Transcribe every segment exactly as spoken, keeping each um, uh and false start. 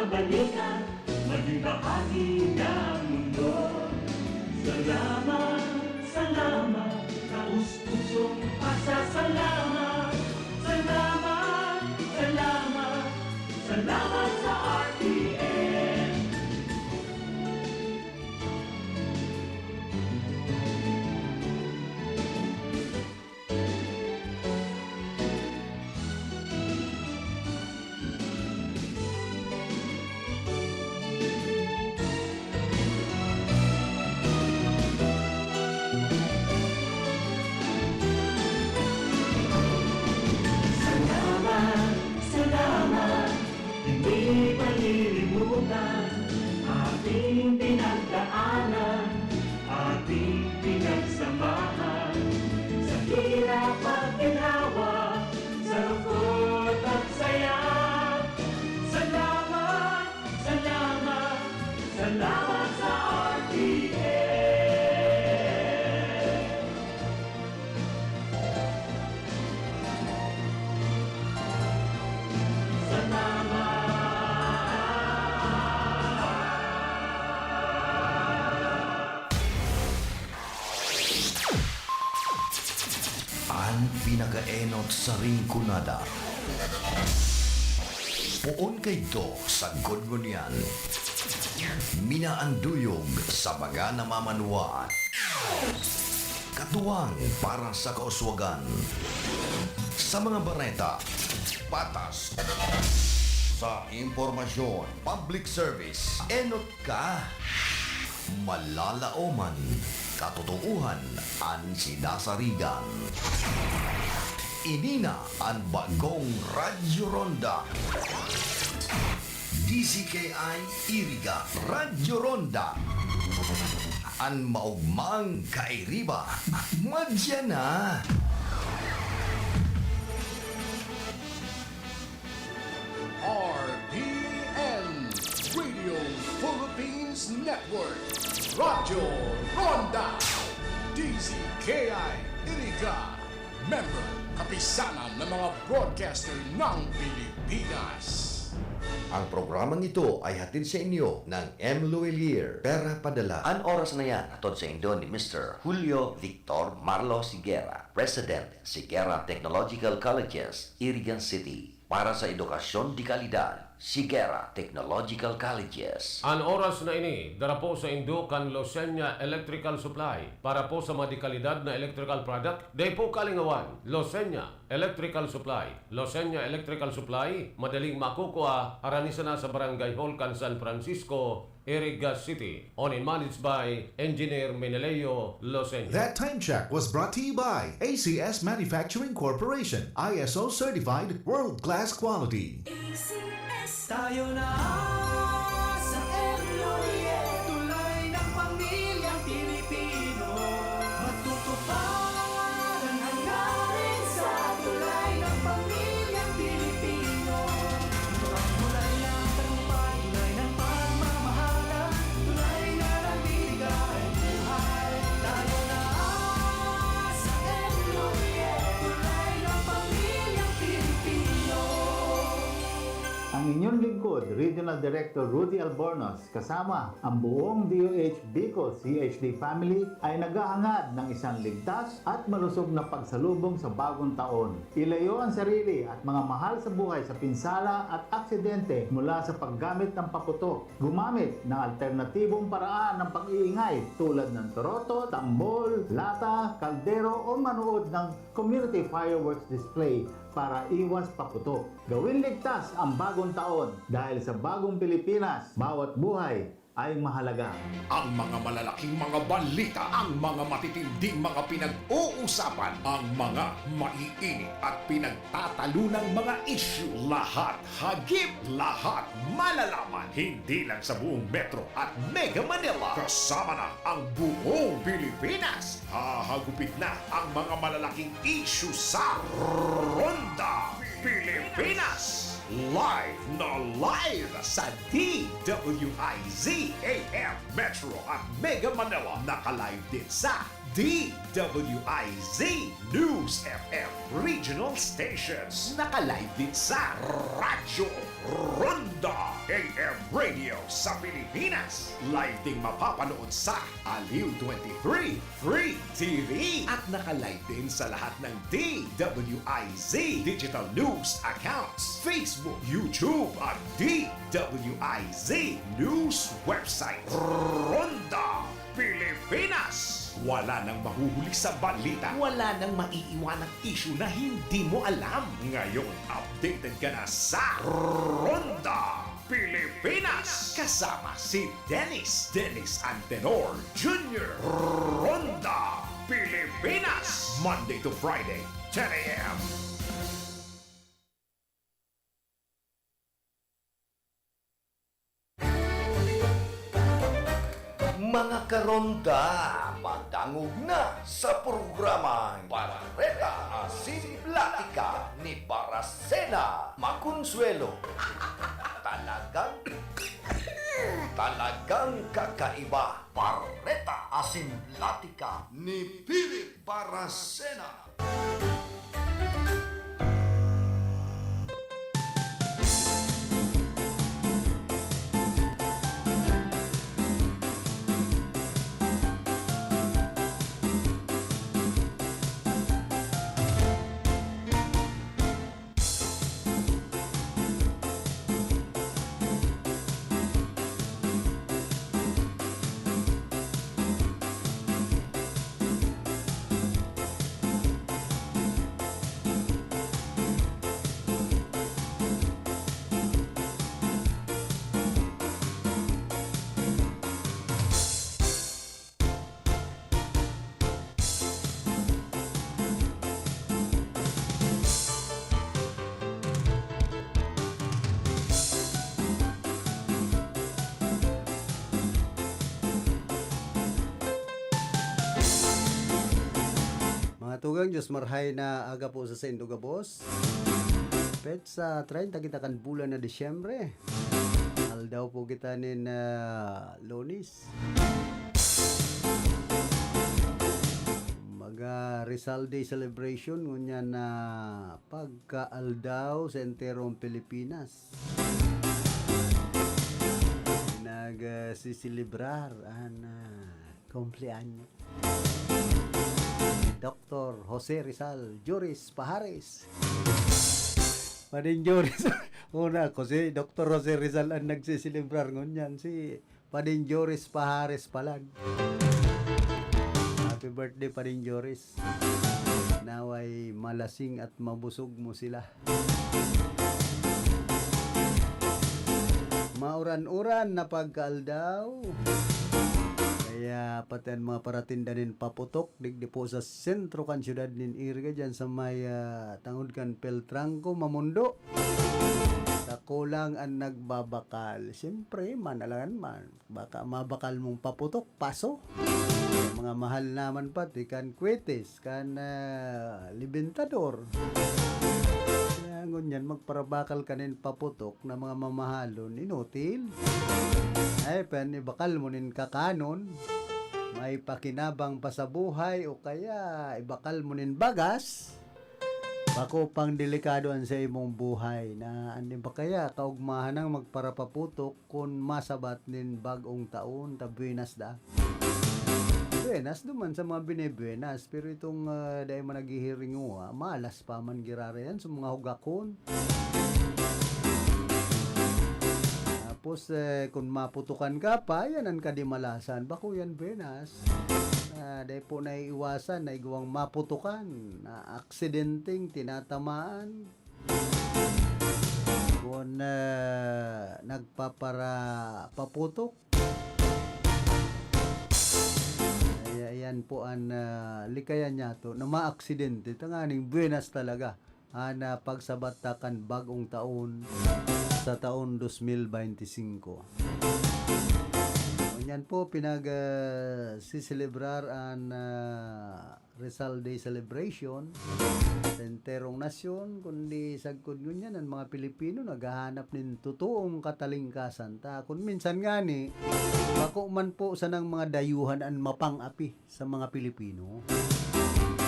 Balikan, maging bahagi ng mundo. Salamat, salamat, taos-pusong pasasalamat. Salamat, salamat, salamat sa R T N. Salamat, salamat, hindi malilimutan ating pinagdaanan, ating pinagsamahan, sa hirap at ginhawa, sa lungkot at saya. Salamat, salamat, salamat sa R T N. Salamat. An pinakaenot sa Rinconada. Poon kaidto sagkod ngunyan. Minaanduyog sa mga namamanwaan. Katuwang para sa kauswagan. Sa mga bareta, patas. Sa impormasyon, public service, enot ka. Malalaoman, katotoohan an sinasarigan. Ini na an bagong Radyo Ronda. D Z K I Iriga, Radyo Ronda. An maogmang kairiba, madya na. R P N, Radio Philippines Network, Radyo Ronda, D Z K I Iriga, member, kapisanan ng mga broadcaster ng Pilipinas. Ang programang ito ay hatid sa inyo ng M Luwilier, Pera Padala. An oras na yan, hatod sa indo ni Mister Julio Victor Marlo Sigera, President, Sigera Technological Colleges, Iriga City. Para sa edukasyon de kalidad, Sigera Technological Colleges. An oras na ini, dara po sa indo kan Losenya Electrical Supply. Para po sa mga de kalidad na electrical product, dai po kalingawan, Losenya Electrical Supply. Losenya Electrical Supply, madaling makukua, harani sana sa Barangay Hall kan San Francisco, Iriga City. Owned and managed by Engineer Meneleo Losenya. That time check was brought to you by A C S Manufacturing Corporation, I S O certified, world-class quality. A C S. Tayo na sa M L O E, tulay ng pamilyang Pilipino. Matutupad ang hangarin sa tulay ng pamilyang Pilipino. Ang tulay ng tagumpay, tulay ng pagmamahal, tulay na nagbibigay buhay. Tayo na sa M L O E, tulay ng pamilyang Pilipino. Ang inyong lingkod, Regional Director Rudy Albornoz, kasama ang buong D O H Bicol C H D family, ay naghahangad ng isang ligtas at malusog na pagsalubong sa bagong taon. Ilayo ang sarili at mga mahal sa buhay sa pinsala at aksidente mula sa paggamit ng paputok. Gumamit ng alternatibong paraan ng pag-iingay, tulad ng troto, tambol, lata, kaldero, o manood ng community fireworks display para iwas paputok. Gawin ligtas ang bagong taon, dahil sa bagong Pilipinas, bawat buhay ay mahalaga. Ang mga malalaking mga balita, ang mga matitinding mga pinag-uusapan, ang mga maiinit at pinagtatalunang mga issue, lahat hagip, lahat malalaman, hindi lang sa buong Metro at Mega Manila, kasama na ang buong Pilipinas. Hahagupit na ang mga malalaking issue sa Ronda Pilipinas. Live na live sa D W I Z A M Metro at Mega Manila. Naka-live din sa D W I Z News F M Regional Stations. Naka-live din sa Radyo Ronda A M Radio sa Pilipinas. Live ding mapapanood sa Aliw twenty-three Free T V at naka-live din sa lahat ng D W I Z digital news accounts, Facebook, YouTube at D W I Z news website. Ronda Pilipinas! Wala nang mahuhuli sa balita. Wala nang maiiwanang isyu na hindi mo alam. Ngayon, updated ka na sa Ronda Pilipinas! Kasama si Dennis, Dennis Antenor Junior Ronda Pilipinas! Monday to Friday, ten a m. Mga karonda, madangog na sa programang Bareta Asin Platika ni Barasena Maconsuelo. Talagang, talagang kakaiba. Bareta Asin Platika ni Philip Barasena. Mga tugang, Diyos marhay na aga po sa saindo gabos. Petsa treinta kita kan bulan na Disyembre. Aldaw po kita nin, ah, Lunes. Mga Rizal Day celebration, ngunyan na pagkaaldaw sa enterong Pilipinas. Nag, ah, siselebrar an, ah, kumpleanyo ni Doktor Jose Rizal Juris Pajares. Pading Juris. Una ko, si Doktor Jose Rizal ang nagsiselebrar ngunyan. Si Pading Joris Pajares palan. Happy birthday, Pading Joris. Naway malasing at mabusog mo sila. Mauran-uran na pagkaaldaw. Kaya pati an mga paratinda nin paputok, digdi po sa sentro kan syudad nin Iriga, dyan sa may, ah, tangod kan Peltranco, Mamundo. Sa kulang an nagbabakal. Siyempre, manalangan man. Baka mabakal mong paputok, paso. Mga mahal naman pati kan kwetes, kan, ah, libentador. Kaya ngunyan, magparabakal ka nin paputok na mga mamahalon, inutil. Ay, pen, ibakal mo nin kakanon, may pakinabang pa sa buhay, o kaya ibakal mo nin bagas, bako pang delikado an sa imong buhay na an iba kaya kaugmahan nang magparapaputok kun masabat nin bag-ong taon ta buenas da. Buenas duman sa mga binibuenas, pero itong, ah, dai man naghihiringuha, malas pa man giraray yan sa mga hugakon. Tapos, eh, kun maputukan ka pa, yan an kadimalasan. Bako yan buenas. Ah, dai po naiiwasan na igwang maputukan, na aksidenteng tinatamaan. Kun, ah, nagpaparapaputok. Ay, ayan po an, ah, likayan niya to, na maaksidente. Tanganing buenas talaga. An, ah, pagsabat ta kan bag-ong taon sa taon dos mil beinti singko. Ngunyan po, pinag, ah, siselebrar an, ah, Rizal Day celebration sa enterong nasyon, kundi sagkod ngunyan an mga Pilipino naghahanap nin totoong katalingkasan ta. Kun minsan ngani, bako man po sanang mga dayuhan an mapang-api sa mga Pilipino.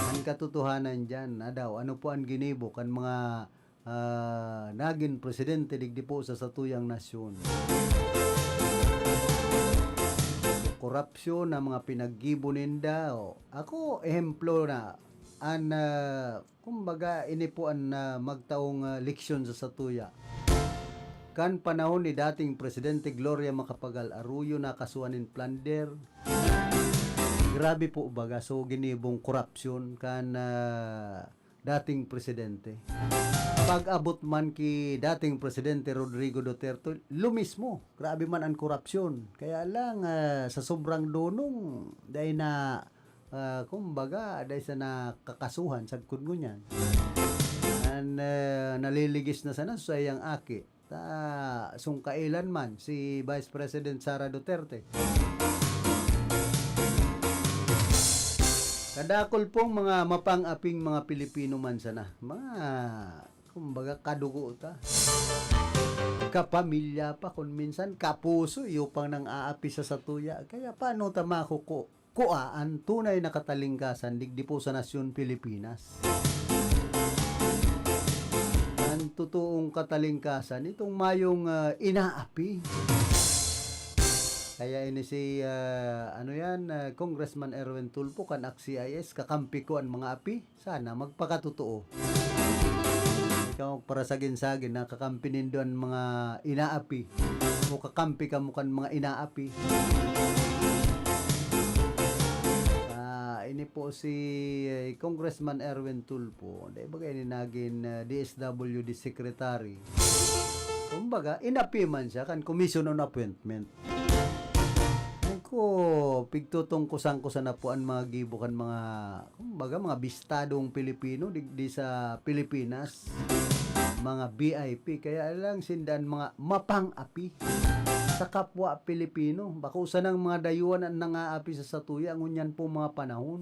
An katotohanan diyan, na daw, ano po an ginibo kan mga ah, nagin presidente digdi po sa satuyang nasyon. Korapsyon na mga pinaggibo ninda. O, ako, ehemplo na, an, ah, kumbaga, ini po an, ah, magtaong, ah, leksyon sa satuya. Kan panahon ni dating Presidente Gloria Macapagal Arroyo nakasuhan nin plunder. Grabe po baga, so ginibong korapsyon kan, ah, dating presidente. Pag-abot man ki dating Presidente Rodrigo Duterte, lo mismo. Grabe man an korapsyon. Kaya lang, ah, sa sobrang dunong, dai na, ah, kumbaga, dai sa nakakasuhan, sagkod ngunyan. An, ah, naliligis na sana sa iyang aki. Ta, sungkailan man si Vice President Sara Duterte. Kadakul pong mga mapang-aping mga Pilipino man sana. Mga, kumbaga, kadugo ta. Kapamilya pa, kun minsan, kapuso, iyo pang nang-aapi sa satuya. Kaya paano ta makuku-, kua an tunay na katalingkasan digdi po sa nasyon Pilipinas? An totoong katalingkasan, itong mayong, ah, inaapi. Kaya ini si, ah, ano yan, ah, Congressman Erwin Tulfo, kan ak C I S, kakampi ko an mga api. Sana magpakatotoo. Ikaw magparasagin-sagin na kakampi nindo an mga inaapi o kakampi kamo kan mga inaapi. Ah, ini po si, eh, Congressman Erwin Tulfo, dai ba kayo ni nagin, ah, D S W D secretary? Kumbaga, inapi man siya kan Commission on Appointment. Naku, pigtutungkusan ko sana po an mga gibo kan mga, kumbaga, mga bistadong Pilipino digdi sa Pilipinas. Mga V I P, kaya lang sinda an mga mapang-api sa kapwa Pilipino. Bako sanang mga dayuhan an nangaapi sa satuya, ngunyan po mga panahon.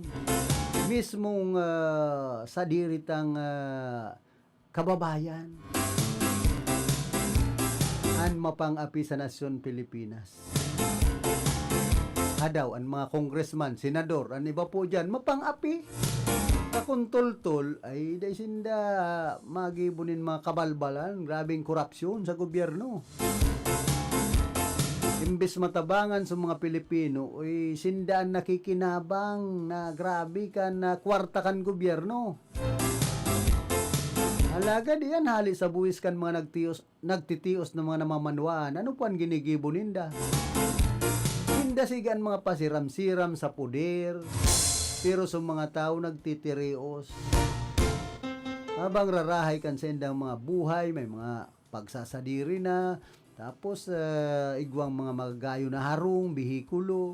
Mismong, ah, sadiri tang, ah, kababayan an mapang-api sa nasyon Pilipinas. Adaw, an mga congressman, senador, an iba po diyan, mapang-api. Sa kuntultol, ay dai sinda magibo nin mga kabalbalan, grabeng korapsyon sa gobyerno. Imbes matabangan sa mga Pilipino, uy, sinda an nakikinabang na grabe kan, ah, kwarta kan gobyerno. Alagad iyan hali sa buhis kan mga nagtios, nagtitios na mga namamanwaan, ano po an ginigibo ninda? Ninda sige an mga pasiram-siram sa poder, pero sa mga tawo nagtitirios. Habang rarahay kan saindang mga buhay, may mga pagsasadiri na, tapos, ah, igwang mga magagayon na harong, behikulo.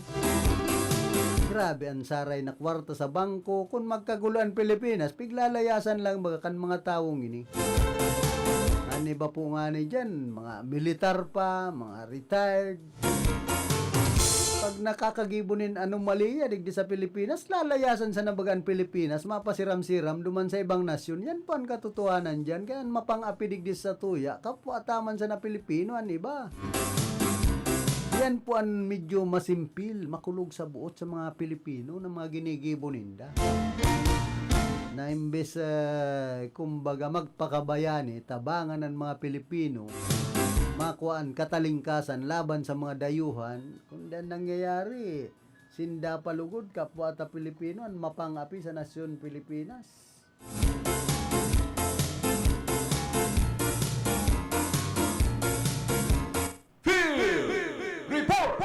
Grabe, an saray na kwarta sa bangko. Kun magkagulo an Pilipinas, piglalayasan lang baga kan mga tawong ini. An iba po ngani diyan, mga militar pa, mga retired. Pag nakakagibo nin anomalya digdi sa Pilipinas, lalayasan sana baga an Pilipinas, mapasiram-siram duman sa ibang nasyon. Yan po an katotohanan diyan. Kaya an mapang-api digdi sa tuya, kapwa ta man sana Pilipino an iba. Yan po an medyo masimpil, makulog sa buot sa mga Pilipino na mga ginigibo ninda. Na imbes, eh, kumbaga, magpakabayani, tabangan an mga Pilipino, makua an katalingkasan laban sa mga dayuhan, kundi an nangyayari, sinda pa lugod, kapwa ta Pilipino, an mapang-api sa nasyon Pilipinas. Field Report!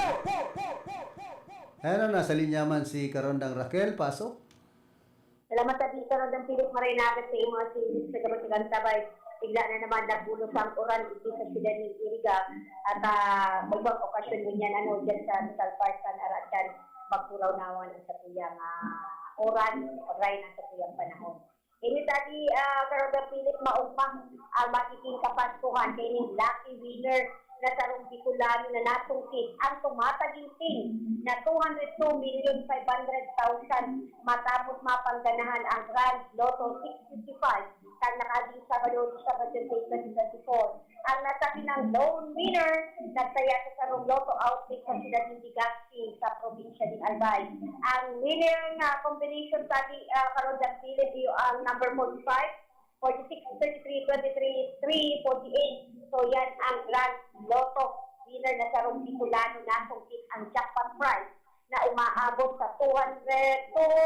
Ayan o, nasa linya man si Karondang Raquel. Pasok. Salamat sa Karondang Philip, maray na sa imo, si Mister Kabatigan Tabay. Bigla na naman nagbulos ang uran dito sa siyudad ng Iriga. At, ah, may ibang okasyon din yan, ano, dyan sa Rizal Park, sa Naratan, magpuraw nawan ang satuyang, ah, uran, maray na sa tuyang panahon. Ini dati, ah, Karondang Philip, maugma ang magiging kapaskuhan kaining lucky winner na sarong Bicolano na nasungkit ang tumataginting na two hundred two million five hundred thousand matapos mapangganahan ang Grand Lotto six fifty-five kan nakaaging Sabado, December twenty-eight, twenty twenty-four. Ang nasabing lone winner nagsaya sa sarong Lotto outlet sa siyudad ng Legazpi, sa probinsya ng Albay. Ang winner na combination sa di, ah, Karondang Philip, iyo ang number forty-five, forty-six, thirty-three, twenty-three, three forty-eight. So yan ang Grand Lotto winner na sarong Bicolano nasungkit ang jackpot prize na umaabot sa two hundred, two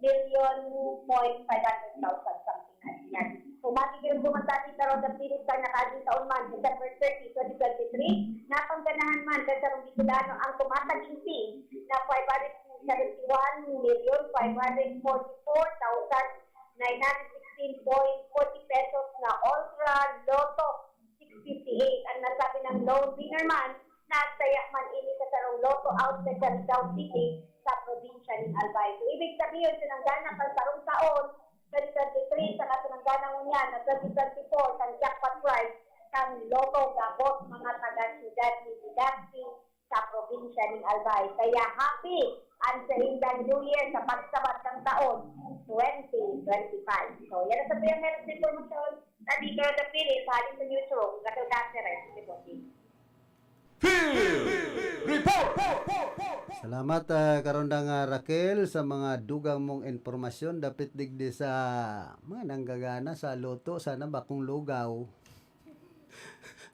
million point five hundred thousand, something like that. So, magiging bumasati karon sa Philippine na kagitaon man, December thirty, twenty twenty-three, napangganahan man sa sarong Bicolano ang tumatag-ising na five hundred seventy-one million five hundred forty-four thousand nine hundred sixteen point forty pesos na Ultra Lotto six fifty-eight. Ang nasabi ng lone winner man, nagsaya man ini sa sarong Lotto outlet sa Rizal City, sa probinsya nin Albay. So, ibig sabihin, sinanggana kan sarong taon, twenty twenty-three, saka sinanggana ngunyan na twenty twenty-four, kan jackpot prize kan Lotto, gabos mga taga-siyudad ni Legazpi sa probinsya nin Albay. Kaya happy ang saindang New Year sa pagsabat kan taon twenty twenty-five. So, yan ang sa P M Health Information. Nandito na sa Philip, hali sa newsroom, Raquel Caceres, reporting. Field Report! Salamat, ah, karondang, ah, Raquel, sa mga dugang mong impormasyon dapit digdi sa mga nanggagana sa Lotto. Sana bakong lugaw.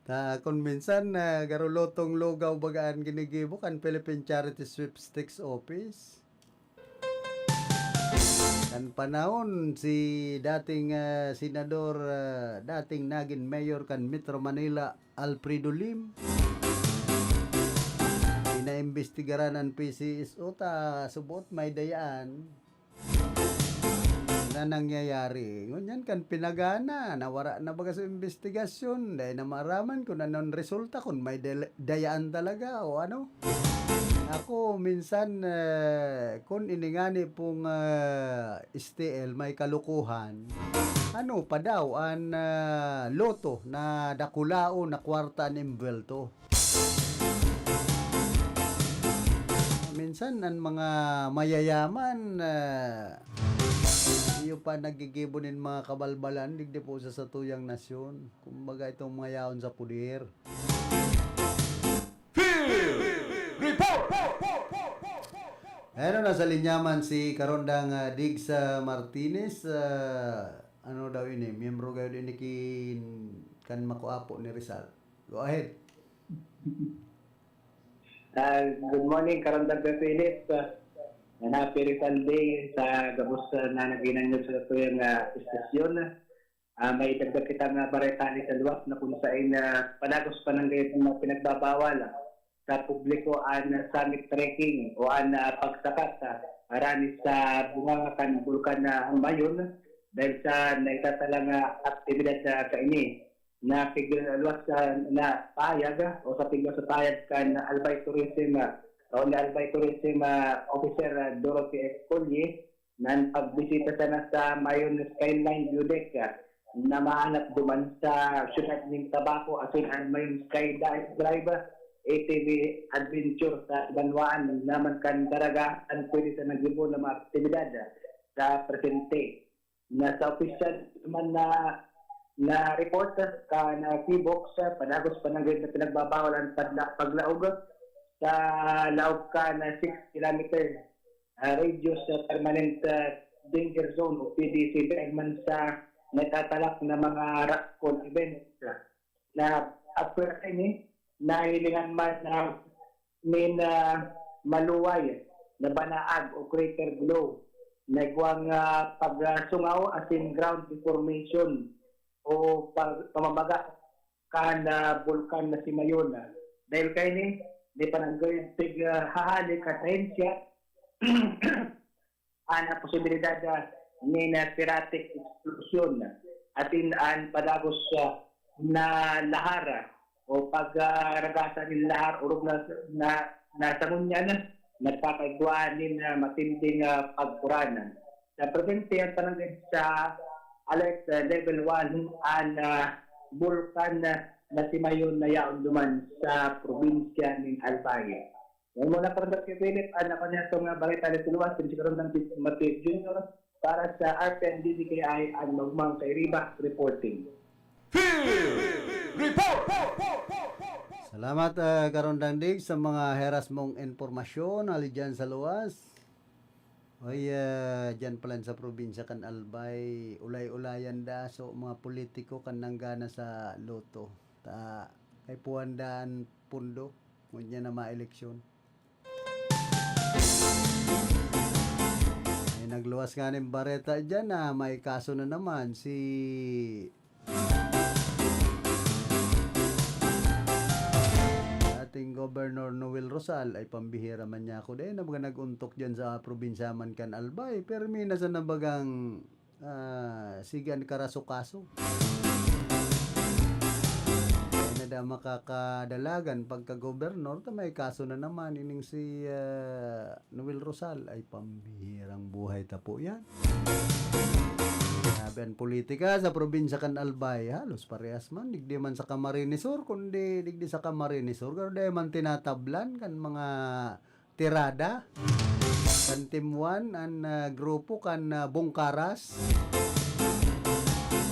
Ta, kung minsan, ah, garo Lottong lugaw baga an ginigibo kan Philippine Charity Sweepstakes Office. Kan panahon si dating, ah, senador, ah, dating nagin mayor kan Metro Manila, Alfredo Lim. Pinaimbestigaran an P C S O ta subot may dayaan na nangyayari. Ngunyan kan pinagana, nawara na baga sa imbestigasyon, dai na maaraman kun anon resulta, kun may del- dayaan talaga o ano. Ako, minsan, eh, kun ini ngani pong, ah, S T L, may kalukuhan, ano pa daw, an, ah, loto na dakulaon na kwarta an imbwelto. Minsan, an mga mayayaman, ah, iyo pa naggigibo nin mga kabalbalan digdi po sa satuyang nasyon. Kumbaga, itong mga yaon sa puder. Field Report! Ayan o, nasa linya man si Karondang, ah, Diggs, ah, Martinez. Ah, ano daw ini? Miyembro gayod ini kin, kan Makuapo ni Rizal. Go ahead. Ah, good morning, Karondang Philip. Ah, and happy Rizal Day sa gabos, ah, na naghinanyog sa tuyang, ah, estasyon. Ah, may dagdag kitang, ah, bareta ni sa luwas na kung sain, ah, padagos pa nang gayod na pinagbabawal, ah, sa publiko an, ah, summit trekking o an, ah, pagsakat, ah, harani sa bunganga kan Bulkan na Mayon dahil sa naitatalang, ah, aktibidad sa kaini. Na pigluwas sa, na pahayag, ah, o sa pigluwas sa pahayag kan Albay Tourism, ah, o ni Albay Tourism, ah, Officer, ah, Dorothy F. Collie, na an pagbisita sana sa Mayon Skyline View Deck, ah, na mahanap duman sa siyudad nin Tabaco asin an Mayon Skydive, A T V Adventure sa banwaan naman kan Daraga, an pwede sa naggibo na mga aktibidad, ah, sa presente. Na sa opisyal man na, na report kan, ah, PHIVOLCS, ah, padagos pa nang gayod na pinagbabawal an padla-, paglaog sa laog kan, ah, six kilometer, ah, radius sa permanent, ah, danger zone o P D C dahil man sa natatalak na mga raffle events, ah, na after ini, nahilingan man na nin, ah, maluway na banaag o crater glow na igwang, ah, pagsungaw asin ground deformation o pag-, pamamaga kan, ah, bulkan na si Mayon. Dahil kaini, may pananggay tig, ah, hahali kan ahensya an posibilidad, ah, nin, ah, sporadic explosion asin an padagos, ah, na lahar, ah, o pagragasa nin lahar orog na, na, na sa ngunyan nagkakaigwa nin, ah, matinding, ah, pagkuran. Sa presente, an pananggay sa alert, ah, level one an, ah, bulkan na si Mayon na yaon duman sa probinsya nin Albay. Yan muna, Karondang Philip, an ako niya itong, ah, bareta na sinuwas, si Karondang Matthew Junior, para sa R P N D D K I, an Magmang Kairiba, reporting. Field Report! Salamat, ah, Karondang Dig, sa mga heras mong impormasyon hali dyan sa luwas. Oy, ah, diyan palan sa probinsya kan Albay, ulay-ulayan da so mga politiko kan nanggana sa lotto. Ta, kaipuhan da an pundo, ngunyan na maeleksyon. Eh, nagluwas nga nin bareta diyan, ah, may kaso na naman si dating Governor Noel Rosal. Ay, pambihira man niya ako. Dahil na mga nag-untok dyan sa probinsya man kan Albay. Pero may nasa nabagang, ah, sige, an karaso-kaso. Kaya na daw makakadalagan pagka-gobernador, ta may kaso na naman ining si, ah, Noel Rosal. Ay, pambihirang buhay ta po yan. Grabe an politika sa probinsya kan Albay. Halos parehas man. Digdi man sa Camarines Sur, kundi digdi sa Camarines Sur. Pero dahil man tinatablan kan mga tirada. Kan Team One, an, ah, grupo kan, ah, Bungkaras.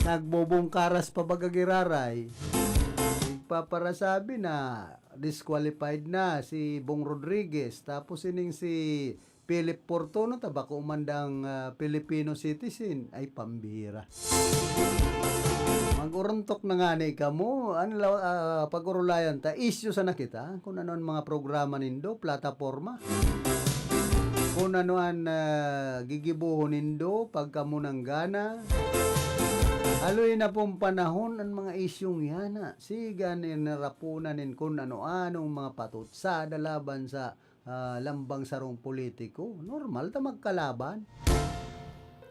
Nagbubungkaras pa baga giraray. Nagpaparasabi na disqualified na si Bong Rodriguez. Tapos ining si Philip Fortuno, ta bako man dang, ah, Filipino citizen. Ay, pambihira. Mag-urontok na ngani kamo. Ano la-, ah, pag-urulayan ta, isyu sana kita. Kung ano an mga programa nindo, plataporma. Kung ano an, ah, gigibohon nindo, pag kamo nanggana. Haloy na pong panahon an mga isyung yana. Siga nin narapunan nin kun ano-anong mga patutsada laban sa, ah, lambang sarong politiko. Normal ta magkalaban.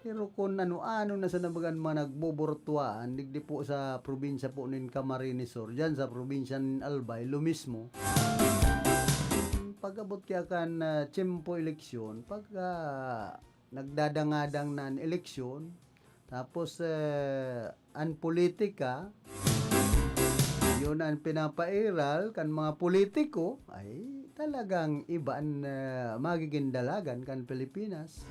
Pero kun ano-ano na sa nabagan mga nagbobortuaan, digdi po sa probinsya po nin Camarines Sur, diyan sa probinsya nin Albay, lo mismo. Pag-abot kaya kan, ah, tiyempo eleksyon, pag, ah, nagdadangadang na an eleksyon, tapos, eh, an politika, yun an pinapairal kan mga politiko, ay talagang iba an, eh, magiging dalagan kan Pilipinas.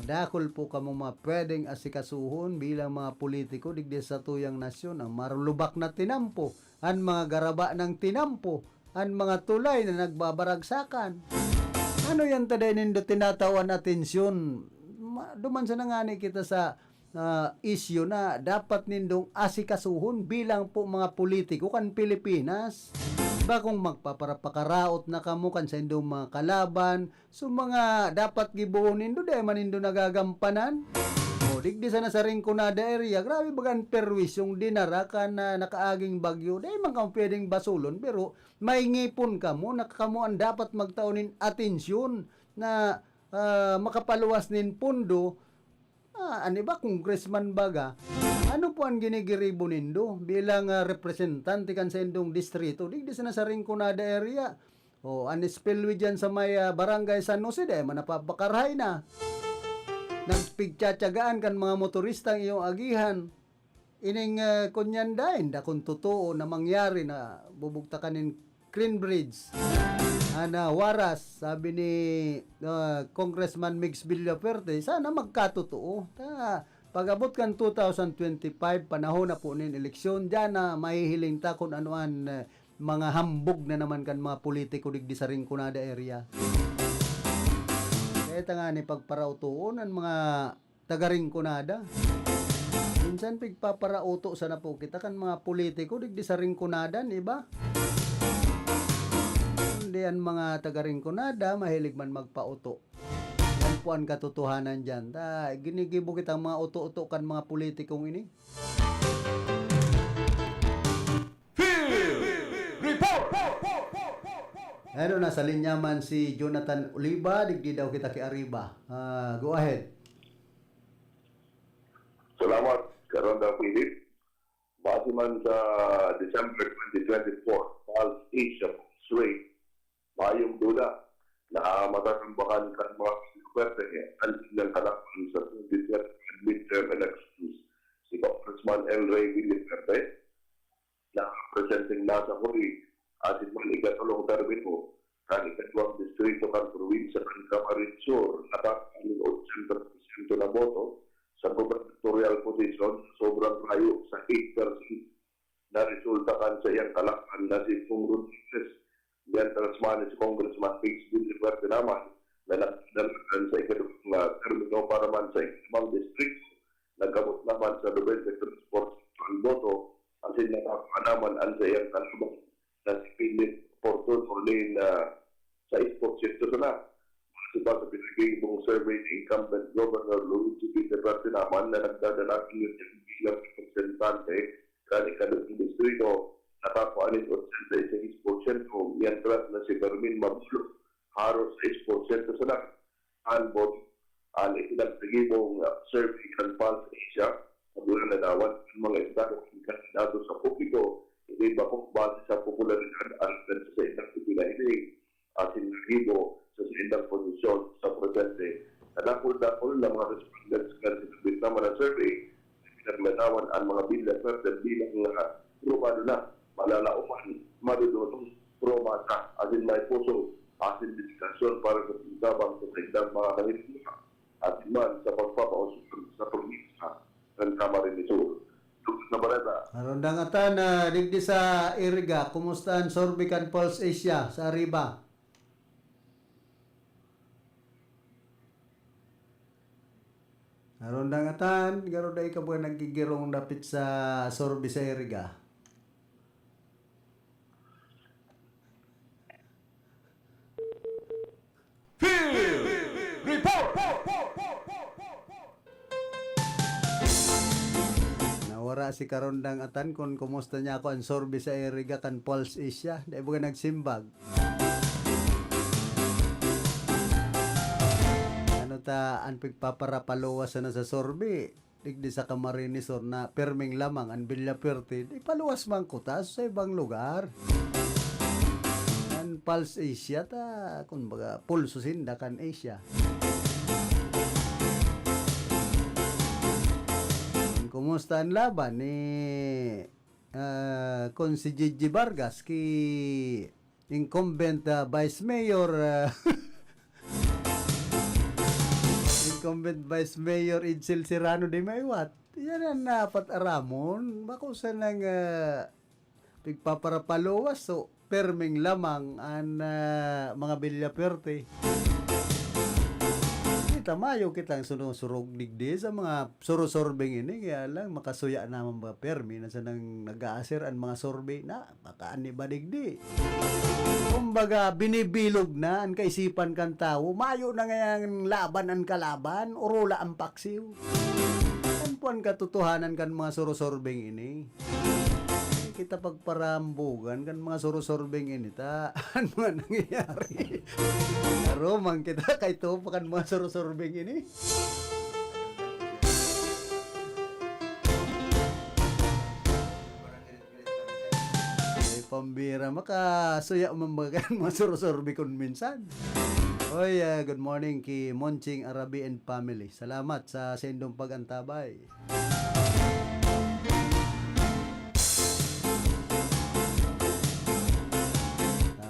Dakul po kamo mga pwedeng asikasuhon bilang mga politiko digdi sa tuyang nasyon, ang marulubak na tinampo, an mga garaba ng tinampo, an mga tulay na nagbabaragsakan. Ano yan ta dai nindo tinatawan atensyon? Ma-, duman sa nangani kita sa, ah, isyu na dapat nindong asikasuhon bilang po mga politiko kan Pilipinas. Ba kung magpaparapakaraot na kamo kan sa indong mga kalaban, so mga dapat gibohon nindo, dai man nindo nagagampanan? O, digdi sana sa Rinconada area, grabe baga an perwisyong dinara kan, ah, nakaaging bagyo. Dai man kamo pwedeng basulon, pero may ngipon kamo, na kamo an dapat magtao nin atensyon na, ah, makapaluwas nin pondo. Ah, an iba, congressman baga. Ano po an ginigiribo nindo bilang, ah, representante kan saindong distrito? Digdi sana sa Rinconada area. O, an spillway diyan sa may, ah, Barangay San Jose, dai man napapakarahay na. Nagpigtsatsagaan kan mga motorista ang iyong agihan. Ining, ah, kunyan dain, dakong totoo na mangyari na bubugtakan nin Green Bridge. Ana, waras, sabi ni, ah, Congressman Migs Villafuerte, sana magkatotoo. Ta, pag-abot kan two thousand twenty-five, panahon na po nin eleksyon, diyan na mahihiling ta kung ano an, ah, mga hambog na naman kan mga politiko digdi sa Rinconada area. Kaya ta nga ni pagparautoon an mga taga Rinconada. Minsan pigpaparauto sana po kita kan mga politiko digdi sa Rinconada, di ba? Kundi an mga taga Rinconada, mahilig man magpauto. Yan po an katotohanan diyan. Ta, ginigibo kitang mga uto-uto kan mga politikong ini. Field Report! Ano, nasa linya man si Jonathan Oliva, digdi daw kita ki Arriba. Ah, go ahead. Salamat, Karonda Philip. Base man sa December twenty twenty-four Pulse Asia Pulse Rate, mayong duda na matatambakan kan mga Villaferte ang kanilang kalaban sa twenty twenty-five midterm elections, si Congressman El Rey Villaferte, na presenteng nasa huli, asin man ikatulong termino kan ikaduwang distrito kan probinsya kan Camarines Sur, nakakaning ochenta porsyento na boto sa gubernatorial position, sobrang layo sa eight percent na resulta kan saiyang kalaban na si Pong Rodriguez. Mientras man, si Congressman Migs Villaferte naman, na nag-, Dalagan sa ikaduhang, ah, termino para man sa ikaduhang distrito, nag-abot naman sa nobenta y tres porsyento ang boto, asin nakakua naman an saiyang kalaban na si Philip Fortuno nin, ah, sais porsyento sana. Base pa sa pinagkaibong survey ni incumbent Governor Luigi P. Duterte naman na nagdadala ngayon bilang representante kan ikaduhang distrito, nakakua nin otsenta y seis porsyento, mientras na si Fermin Mabulo, haros sais porsyento sana an boto. An ipinagkagibong, ah, survey kan Pulse Asia, sa mga ladawan kan mga estado kan kandidato sa publiko, hindi bako base sa popularidad asin sa saindang ipinahiling asin nagibo sa saindang posisyon sa presente. Sa dakul-dakul na mga respondents kan sinabit naman na survey, pinaglalawan an mga Villaferte bilang mga probado na, malalaoman, madodotong, pro-masa, asin may puso asin dedikasyon para sa pagtabang sa saindang mga kahilingan, asin man sa pagpapausog sa probinsya kan Camarines Sur. Dugtong na baleta. Karondang Atan, ah, digdi sa Iriga, kumusta an survey kan Pulse Asia sa Arriba? Karondang Atan, garo dai ka ba naggigirong dapit sa survey sa Iriga? Field Report! Nawara si Karondang Atan kun kumusta niya ako an survey sa Iriga kan Pulse Asia. Dai ba ka nagsimbag? Ano ta an pigpaparapaluwas sana sa survey? Digdi sa Camarines Sur na pirming lamang an Villafuerte, di paluwas man kuta sa ibang lugar. An Pulse Asia ta, kumbaga, pulso sinda kan Asia. Kumusta an laban ni, ah, kun si Gigi Vargas ki incumbent, ah, Vice Mayor, ah, incumbent Vice Mayor Edsel Serrano de Maywat. Yan an dapat aramon. Bako sanang, ah, pigpaparapaluwas, so, pirming lamang an, ah, mga Villafuerte. Kita, mayo kitang sunusurog digdi sa mga surusurbeng ini, kaya lang makasuya naman ba pirmi na sanang nag-aaser an mga survey na makaani ba digdi? Kumbaga, binibilog na an kaisipan kan tawo. Mayo na ngayang laban an kalaban, orula an paksiw. An puan katotohanan kan mga surusurbeng ini? Kita pagparambugan kan mga surusurbeng ini ta an mga nangyayari. Aromang kita kay tupa kan mga surusurbeng ini. Ay, pambira, makasuya man ba kan mga surusurbi kun minsan? Oy, ah, good morning ki Monching Arabi and family. Salamat sa saindong pag-antabay.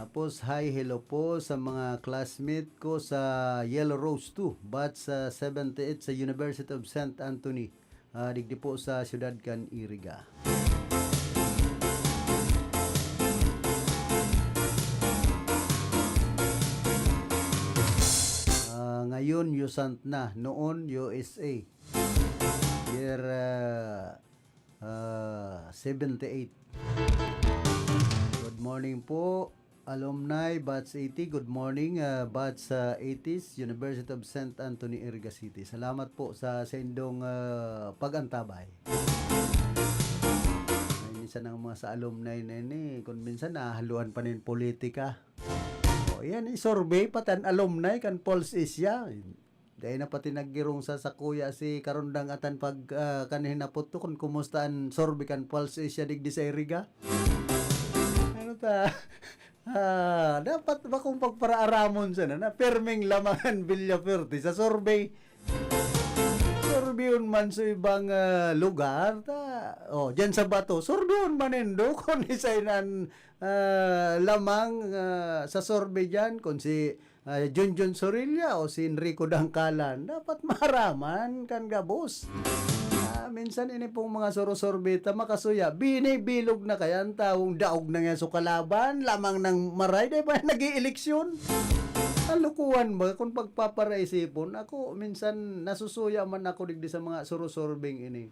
Tapos, hi, hello po sa mga classmate ko sa Yellow Rose two, batch sa seventy-eight sa University of Saint Anthony, ah, digdi po sa siyudad kan Iriga. Ah, ngayon, USANT na. Noon, U S A. Year, ah, ah, seventy-eight. Good morning po, alumni, batch eighty. Good morning, ah, batch, ah, eighties, University of Saint Anthony, Iriga City. Salamat po sa saindong, ah, pag-antabay. Ay, minsan ang mga sa alumni na ini, kung minsan nahaluan pa nin politika. O, yan, i-survey pati an alumni kan Pulse Asia. Dai na pati naggirong sa sakuya si Karondang Atan pag, ah, kan hinapot ko kun kumusta an survey kan Pulse Asia digdi sa Iriga. Ano ta? Ah, dapat ba kung pagparaaramon sana na pirming lamang an Villafuerte sa survey? Surveyhon man sa ibang, ah, lugar ta. Oh, diyan sa Bato, surveyhon man nindo kung isay na an, ah, lamang, ah, sa survey diyan, kung si ah, Junjun Sorilla o si Enrico Dangkalan, dapat maaraman kan gabos. Ah, minsan ini pong mga surusurbeta makasuya, binibilog na kaya an tawong daog na nga so kalaban, lamang nang maray, dai ba nag-ieleksyon? Kalokohan ba kung pagpaparaisipon? Ako, minsan nasusuya man ako digdi sa mga surusurbing ini.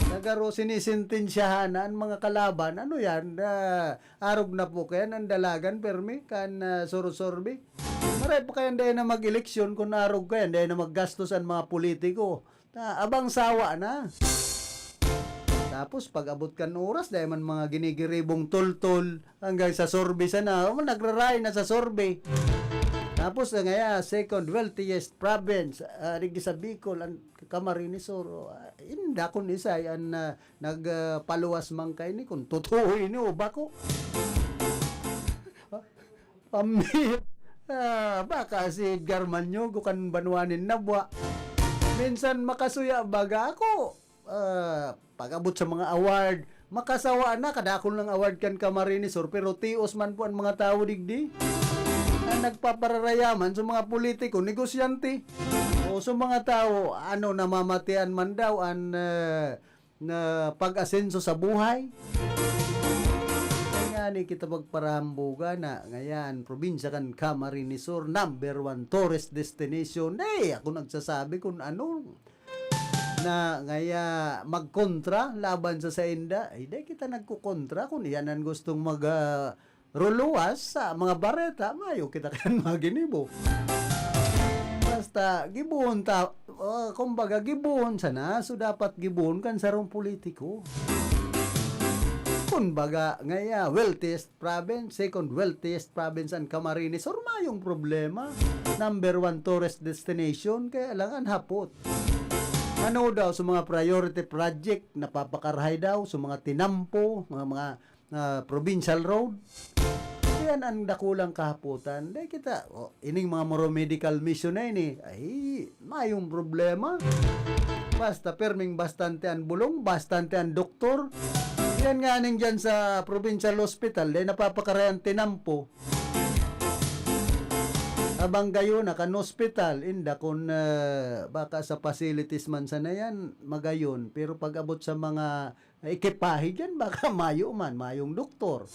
Nagaro sinisentensyahan na an mga kalaban. Ano yan? Ah, arog na po kaya an dalagan, permi, kan, ah, surusurbi? Maray pa kaya dai na mag-eleksyon kun arog kaya, dai na maggastos an mga politiko. Ta, abang sawa na. Tapos, pag-abot kan oras, dai man mga ginigiribong tultol. Hanggang sa survey sana, oh, nagraray na sa survey. Tapos, ah, ngaya, second wealthiest province, ah, digdi sa Bicol, an Camarines Sur, oh, ah, inda kun isay an, ah, nag, ah, paluwas man kaini, kun totoo ini o bako. Pami-, ah, baka si Edgar Mañogo kan banwa nin Nabua. Minsan makasuya baga ako. Ah, pag-abot sa mga award, makasawa na, kadakul nang award kan Camarines Sur, pero tios man po an mga tawo digdi. An nagpapararayaman sa mga politiko, negosyante. O sa mga tawo, ano, namamatian man daw an, ah, na pag-asenso sa buhay. Kaya ni kita magparahambuga na ngayan, probinsya kan Camarines Sur, number one tourist destination. Eh, ako nagsasabi kung ano, na ngaya magkontra laban sa sainda. Ay, di kita nagkukontra kung iyan ang gustong mag, ah, ruluwas sa mga bareta, mayo kita kan maginibo. Basta, gibohon ta, ah, kumbaga, gibohon sana, so dapat gibohon kan sarong politiko. Kumbaga, ngaya, wealthiest province, second wealthiest province an Camarines Sur, mayong problema. Number one tourist destination, kaya lang an hapot. Ano daw sa mga priority project, napapakarahay daw sa mga tinampo, mga, mga, ah, provincial road? Yan ang dakulang kahapotan. Dai kita, oh, ining mga moro medical mission na ini, ay, mayong problema. Basta, perming bastante ang bulong, bastante ang doktor. Yan nga ning dyan sa provincial hospital, dai napapakarayan tinampo. Abang gayo na kan hospital, inda kun, ah, baka sa facilities man sana yan, magayon. Pero pag abot sa mga ekipahe dyan, baka mayo man, mayong doktor.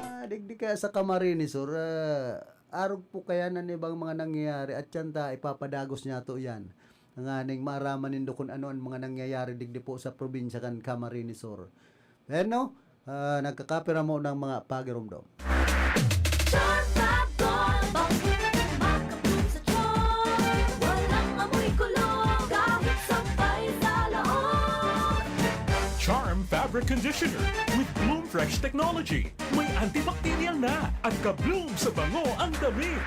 Ah, digdi kaya sa Camarines Sur, ah, arog po kaya na ibang mga nangyayari at yan ta, ipapadagos niya to yan. Nganing maaraman nindo kung ano ang mga nangyayari digdi po sa probinsya kan Camarines Sur. Bueno, ah, nagkakapira mo ng mga pagiromdom. Charm Fab Gold, bangkong makabloom sa charm. Walang amoy kulog, kahit sampay sa loob. Charm Fabric Conditioner with Bloom Fresh Technology. May antibacterial na at ka-bloom sa bango ang damit.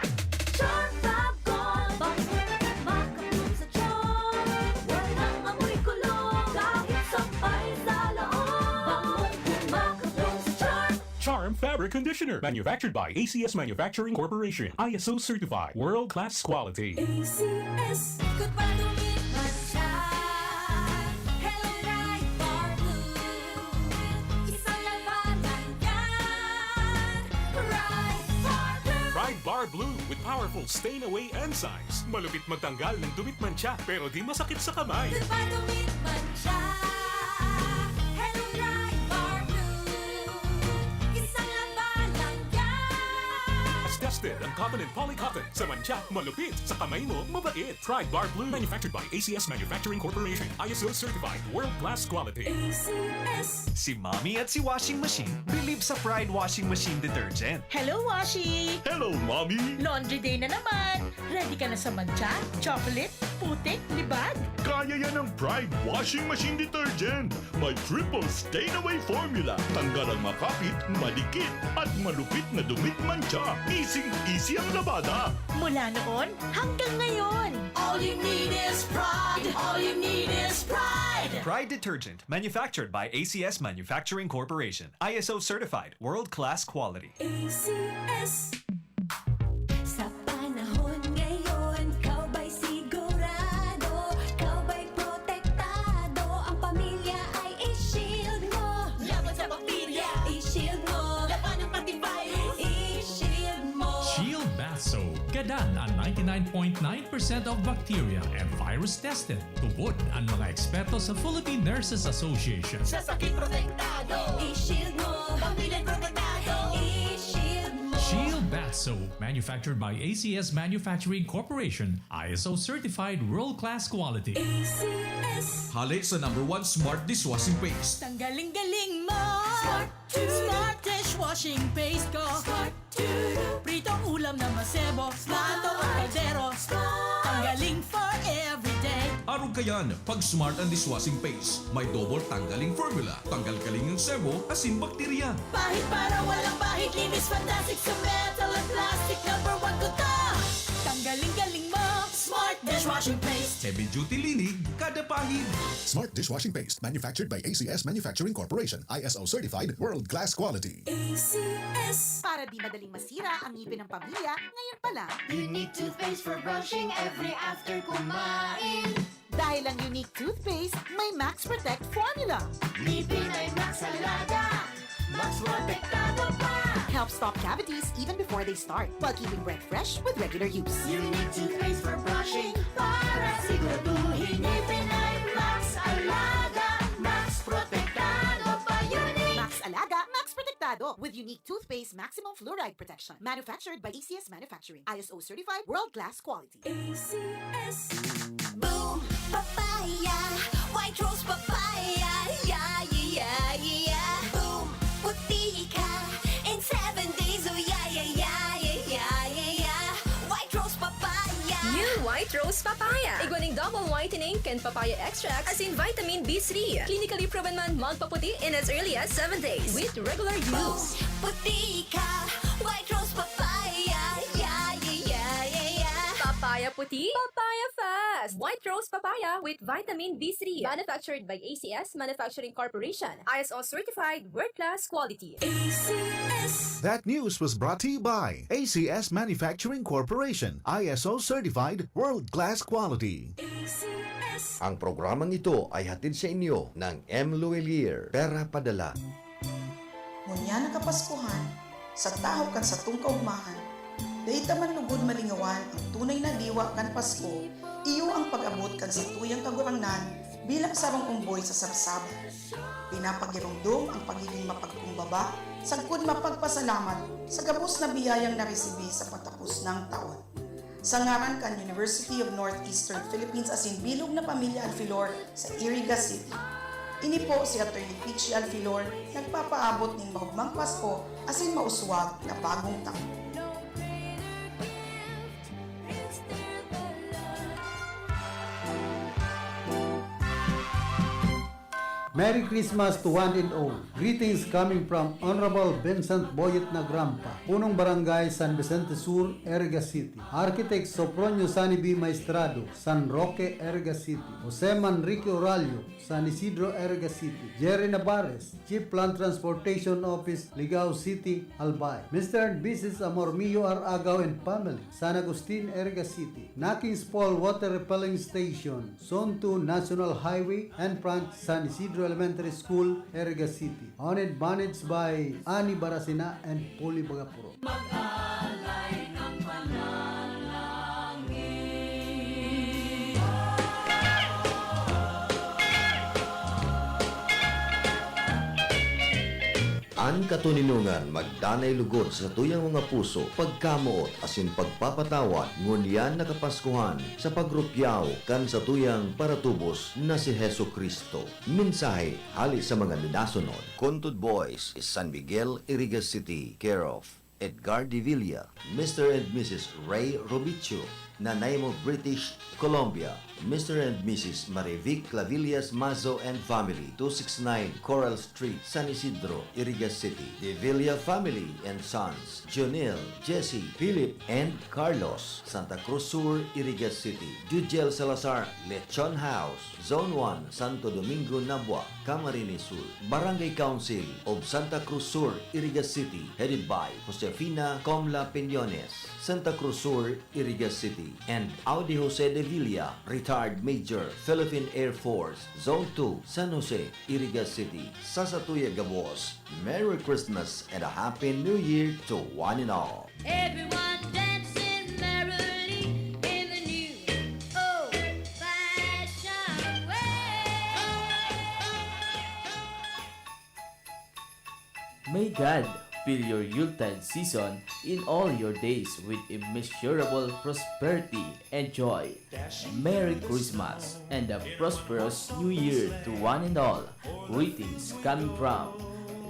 Charm Fab Gold, bangkong makabloom sa charm. Walang amoy kulog, kahit sampay sa loob. Bangkong makabloom sa charm. Charm Fabric Conditioner, manufactured by A C S Manufacturing Corporation, I S O certified, world-class quality. A C S. Ikot pa, dumit, mantsa. Hello, Pride Bar Blue. Isang labanan yan. Pride Bar Blue. Pride Bar Blue with powerful stain away enzymes. Malupit magtanggal ng dumit, mantsa, pero di masakit sa kamay. Ikot pa, dumit, mantsa. Hello, Pride Bar Blue. Isang labanan yan. As tested ang cotton and poly cotton. Sa mantsa, malupit. Sa kamay mo, mabait. Pride Bar Blue, manufactured by A C S Manufacturing Corporation, I S O certified, world-class quality. A C S. Si Mommy at si Washing Machine believe sa Pride Washing Machine Detergent. Hello, Washi! Hello, Mommy! Laundry day na naman! Ready ka na sa mantsa, chocolate, putik, libag? Kaya yan ng Pride Washing Machine Detergent. May triple stain away formula. Tanggal ang makapit, madikit, at malupit na dumit, mantsa. Easy-easy ang labada. Mula noon hanggang ngayon. All you need is Pride. All you need is Pride. Pride Detergent, manufactured by A C S Manufacturing Corporation. I S O certified, world-class quality. A C S. Sa panahon ngayon, ikaw ba'y sigurado? Ikaw ba'y protektado? Ang pamilya ay i-shield mo. Laban sa bakterya, i-shield mo. Laban ng antivirus, i-shield mo. Shield Bath Soap. Gadan ang ninety-nine point nine percent of bacteria and virus tested. Tubod ang mga eksperto sa Philippine Nurses Association. Sa sakit protektado, i-shield mo. Pamilya protektado, i-shield mo. Shield Bath So, manufactured by A C S Manufacturing Corporation, I S O certified world-class quality. A C S. Hale sa number one smart dishwashing paste. Tanggaling-galing mo! Smart to. Smart dishwashing paste ko. Smart to. Pritong ulam na masebo. Smart. Luto ang kaldero. Smart. Tanggaling for everyday. Arog kayan, pag Smart ang dishwashing paste, may double tanggaling formula. Tanggal-galing ang sebo, asin bakterya. Pahid para walang bahid, linis fantastic sa metal at plastic. Number one ko to! Tanggaling-galing mo, Smart Dishwashing Paste. Heavy duty linig, kada pahid. Smart dishwashing paste, manufactured by A C S Manufacturing Corporation, I S O certified, world class quality. A C S. Para di madaling masira ang ngipin ng pamilya, ngayon pa lang. Unique toothpaste for brushing every after kumain. Dahil ang Unique Toothpaste may Max Protect Formula. Ngipin ay Max Alaga, Max Protektado pa. Help stop cavities even before they start, while keeping breath fresh with regular use. Unique toothpaste for brushing para siguraduhin ngipin ay Max Alaga, Max Protektado pa. Unique. Max Alaga, Max Protektado with Unique Toothpaste Maximum Fluoride Protection. Manufactured by A C S Manufacturing. I S O certified, world-class quality. A C S. Boom Papaya, White Rose Papaya, yeah, yeah, yeah, yeah. Boom, puti ka in seven days, oh yeah, yeah, yeah, yeah, yeah, yeah, yeah. White Rose Papaya. New White Rose Papaya. Igwa nin double whitening kan papaya extract asin vitamin B three. Clinically proven man magpaputi in as early as seven days with regular use. Boom, puti ka, White Rose Papaya, yeah, yeah, yeah, yeah, yeah. Papaya puti, papaya fast. White Rose Papaya with vitamin B three. Manufactured by A C S Manufacturing Corporation. I S O certified, world-class quality. A C S. That news was brought to you by A C S Manufacturing Corporation, I S O certified, world-class quality. A C S. Ang programang ito ay hatid sa inyo ng M Luwilier, Pera Padala. Ngunyan na Kapaskuhan, sa tahaw kan satong kaogmahan, dai ta man lugod malingawan ang tunay na diwa kan Pasko, iyo ang pag-abot kan satuyang Kagurangnan bilang sarong omboy sa sabsaban. Pinapagiromdom ang pagiging mapagkumbaba sagkod mapagpasalamat sa gabos na biyayang naresibi sa patapos nang taon. Sa ngaran kan University of Northeastern Philippines asin bilog na pamilya Alfilor sa Iriga City. Ini po si Attorney Peachy Alfilor, nagpapaabot nin maugmang Pasko asin mauswag na bagong taon. Merry Christmas to one and all. Greetings coming from Honorable Vincent Boyet Nagrampa, Punong Barangay San Vicente Sur, Iriga City. Architect Sopronio Sani B. Maestrado, San Roque, Iriga City. Jose Manrique Oralio, San Isidro, Iriga City. Jerry Navarez, Chief Land Transportation Office, Ligao City, Albay. Mister and Missus Amormio R. Agaw and family, San Agustin, Iriga City. Nakings Fall Water Refilling Station, Zone two National Highway, and front San Isidro Elementary School, Iriga City. Owned, managed by Ani Barasina and Polly Bagapuro. Mag-alay ng panalangin. An katoninongan magdanay lugod sa satuyang mga puso, pagkamoot asin pagpapatawad ngunyan na Kapaskuhan sa pagrukyaw kan satuyang paratubos na si Jesu-Cristo. Mensahe hale sa mga minasunod. Kuntod Boys, San Miguel, Iriga City, care of Edgar de Villa, Mister and Missus Ray Robicho, Nanaimo, British Columbia, Mister and Missus Marivic Clavillas Mazo and family, two six nine Coral Street, San Isidro, Iriga City. De Villa family and sons, Jonel, Jesse, Philip, and Carlos, Santa Cruz Sur, Iriga City. Jujel Salazar, Lechon House, Zone one, Santo Domingo, Nabua, Camarines Sur. Barangay Council of Santa Cruz Sur, Iriga City, headed by Josefina Comla Piñones, Santa Cruz Sur, Iriga City, and Audi Jose de Villa, retired Major, Philippine Air Force, Zone two, San Jose, Iriga City. Sa satuya gabos, Merry Christmas and a Happy New Year to one and all. Everyone dancing merrily in the new old-fashioned way. May God, Fill your Yuletide season in all your days with immeasurable prosperity and joy. Merry Christmas and a prosperous New Year to one and all. Greetings coming from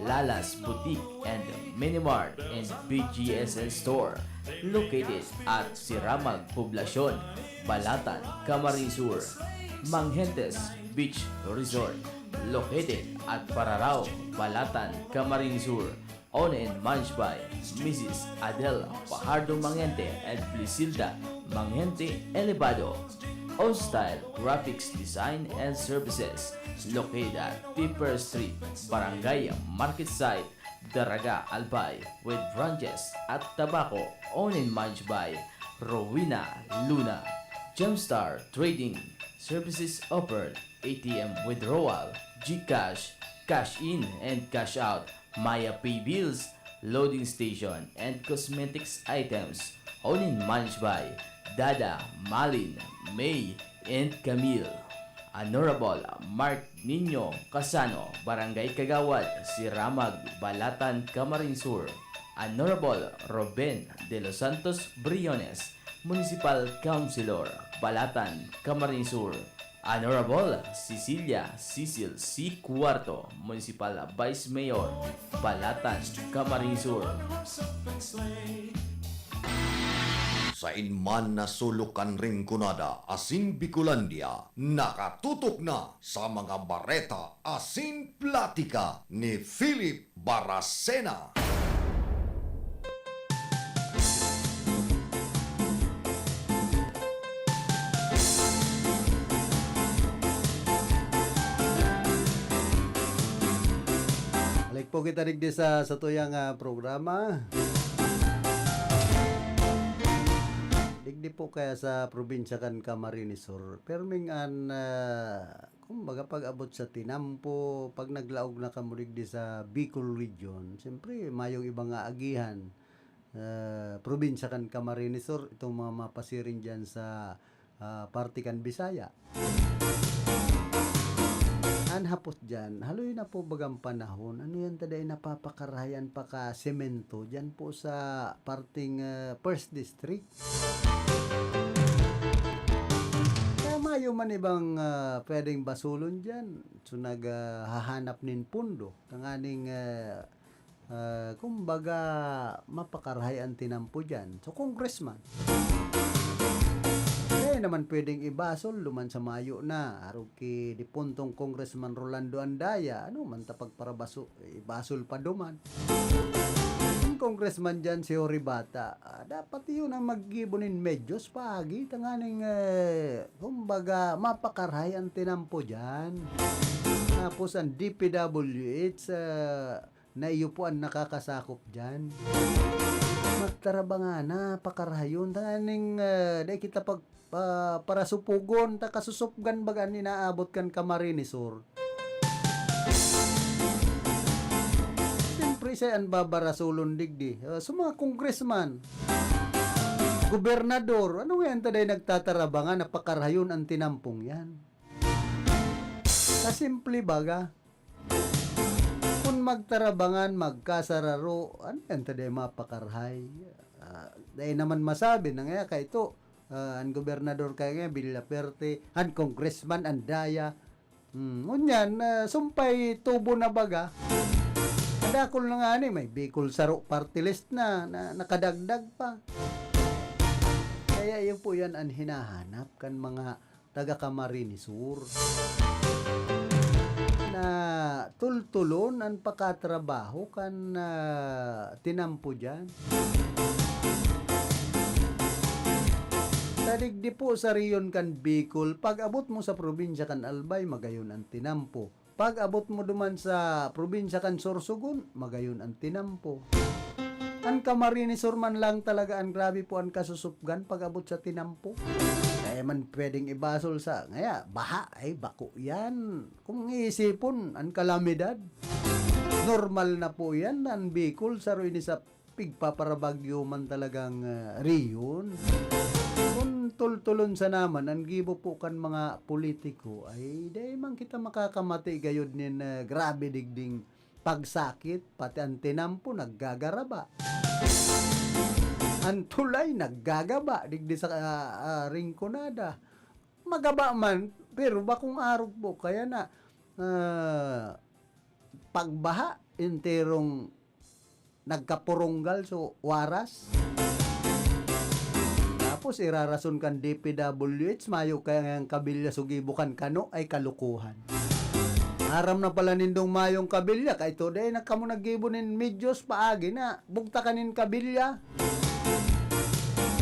Lala's Boutique and Minimart and B G S N Store, located at Siramag Poblacion, Balatan, Camarines Sur. Manghentes Beach Resort, located at Pararao, Balatan, Camarines Sur. Owned and managed by Missus Adel Fajardo Mangente and Blisilda Mangente Elevado. On Style Graphics Design and Services, located at Tipper Street, Barangay Market Site, Daraga, Albay, with branches at Tabaco. Owned and managed by Rowena Luna. Gemstar Trading Services offered A T M withdrawal, GCash, cash in and cash out, Maya Pay bills, loading station, and cosmetics items. Owned and managed by Dada, Malin, May, and Camille. Honorable Mark Nino Casano, Barangay Kagawad, Siramag, Balatan, Camarines Sur. Honorable Ruben De Los Santos Briones, Municipal Councilor, Balatan, Camarines Sur. Honorable Cecilia Cecil C. Cuarto, Municipal Vice Mayor, Balatan, Camarines Sur. Sain man na sulok kan Rinconada asin Bicolandia, nakatutok na sa mga bareta asin platika ni Philip Baracena. Balik po kita digdi sa, sa tuyang, ah, programa. Digdi po kaya sa probinsya kan Camarines Sur, perming an, ah, kumbaga, pag-abot sa tinampo, pag naglaog na kamo digdi sa Bicol Region, siyempre, mayong ibang aagihan. Ah, probinsya kan Camarines Sur, itong mga mapasiring dyan sa, ah, parte kan Bisaya. An hapot dyan, haloy na po bagang panahon, ano yan ta dai napapakarahay an pakasemento dyan po sa parteng, ah, First District? Kaya mayo man ibang, ah, pwedeng basulon dyan. So, naghahanap nin pundo tanganing, ah, ah, kumbaga, mapakarahay an tinampo dyan. So, congressman. Kaya naman pwedeng ibasol duman sa mayo na. Arog ki dipuntong Congressman Rolando Andaya, ano man ta pagparabaso, ibasol pa duman. Ang congressman dyan, si Jory Bata, ah, dapat yun ang maggibo nin medyos paagi, tanganing, eh, kumbaga, mapakarahay an tinampo dyan. Tapos ang D P W H, ah, na iyo po ang nakakasakop dyan. Magtarabangana, pakarahayon, tanganing, ah, dai kita pag, ah, parasupugon, ta kasusupgan baga an inaabot kan Camarines Sur. Siyempre, siya an babarasulon digdi. Ah, sa mga congressman, gobernador, ano nga yan ta dai nagtatarabangan na pakarahayon an tinampong yan? Sa simple baga, kun magtarabangan, magkasararo, ano yan ta dai mapakarahay? Ah, dai naman masabi na nga kaito, ah, an gobernador kaya nga, Villaferte, an congressman, Andaya. Hmm, ngunyan, ah, sumpay tubo na baga. Kadakul na nga ni, may Bicol Saro party list na, na nakadagdag pa. Kaya yun po yan ang hinahanap kan mga taga Camarines Sur. Na tultulon an pakatrabaho kan, ah, tinampo dyan. Sa digdi po sa rehiyon kan Bicol, pag-abot mo sa probinsya kan Albay, magayon an tinampo. Pag-abot mo duman sa probinsya kan Sorsogon, magayon an tinampo. An Camarines Sur man lang talaga an grabe po an kasusupgan pag-abot sa tinampo. Kaya man pwedeng ibasol sa, ngaya, baha, ay, bako yan. Kung iisipon, an kalamidad, normal na po yan. An Bicol, saro ini sa pigpaparabagyo man talagang, ah, rehiyon. Kun tultulon sana man an gibo po kan mga politiko, ay dai man kita makakamati gayod nin, ah, grabe digding pagsakit, pati ang tinampo naggagaraba. Ang tulay naggagaba digdi sa, ah, ah, Rinconada. Magaba man, pero bakong arog po. Kaya na, ah, pagbaha, enterong nagkapurunggal, so, waras. Tapos, irarason kan D P W H, mayo kaya ang kabilya sugibo kan kano ay kalukuhan. Aram na pala nindong mayong kabilya, kay today na kamo naggibo nin medyos paagi na, bugta ka nin kabilya.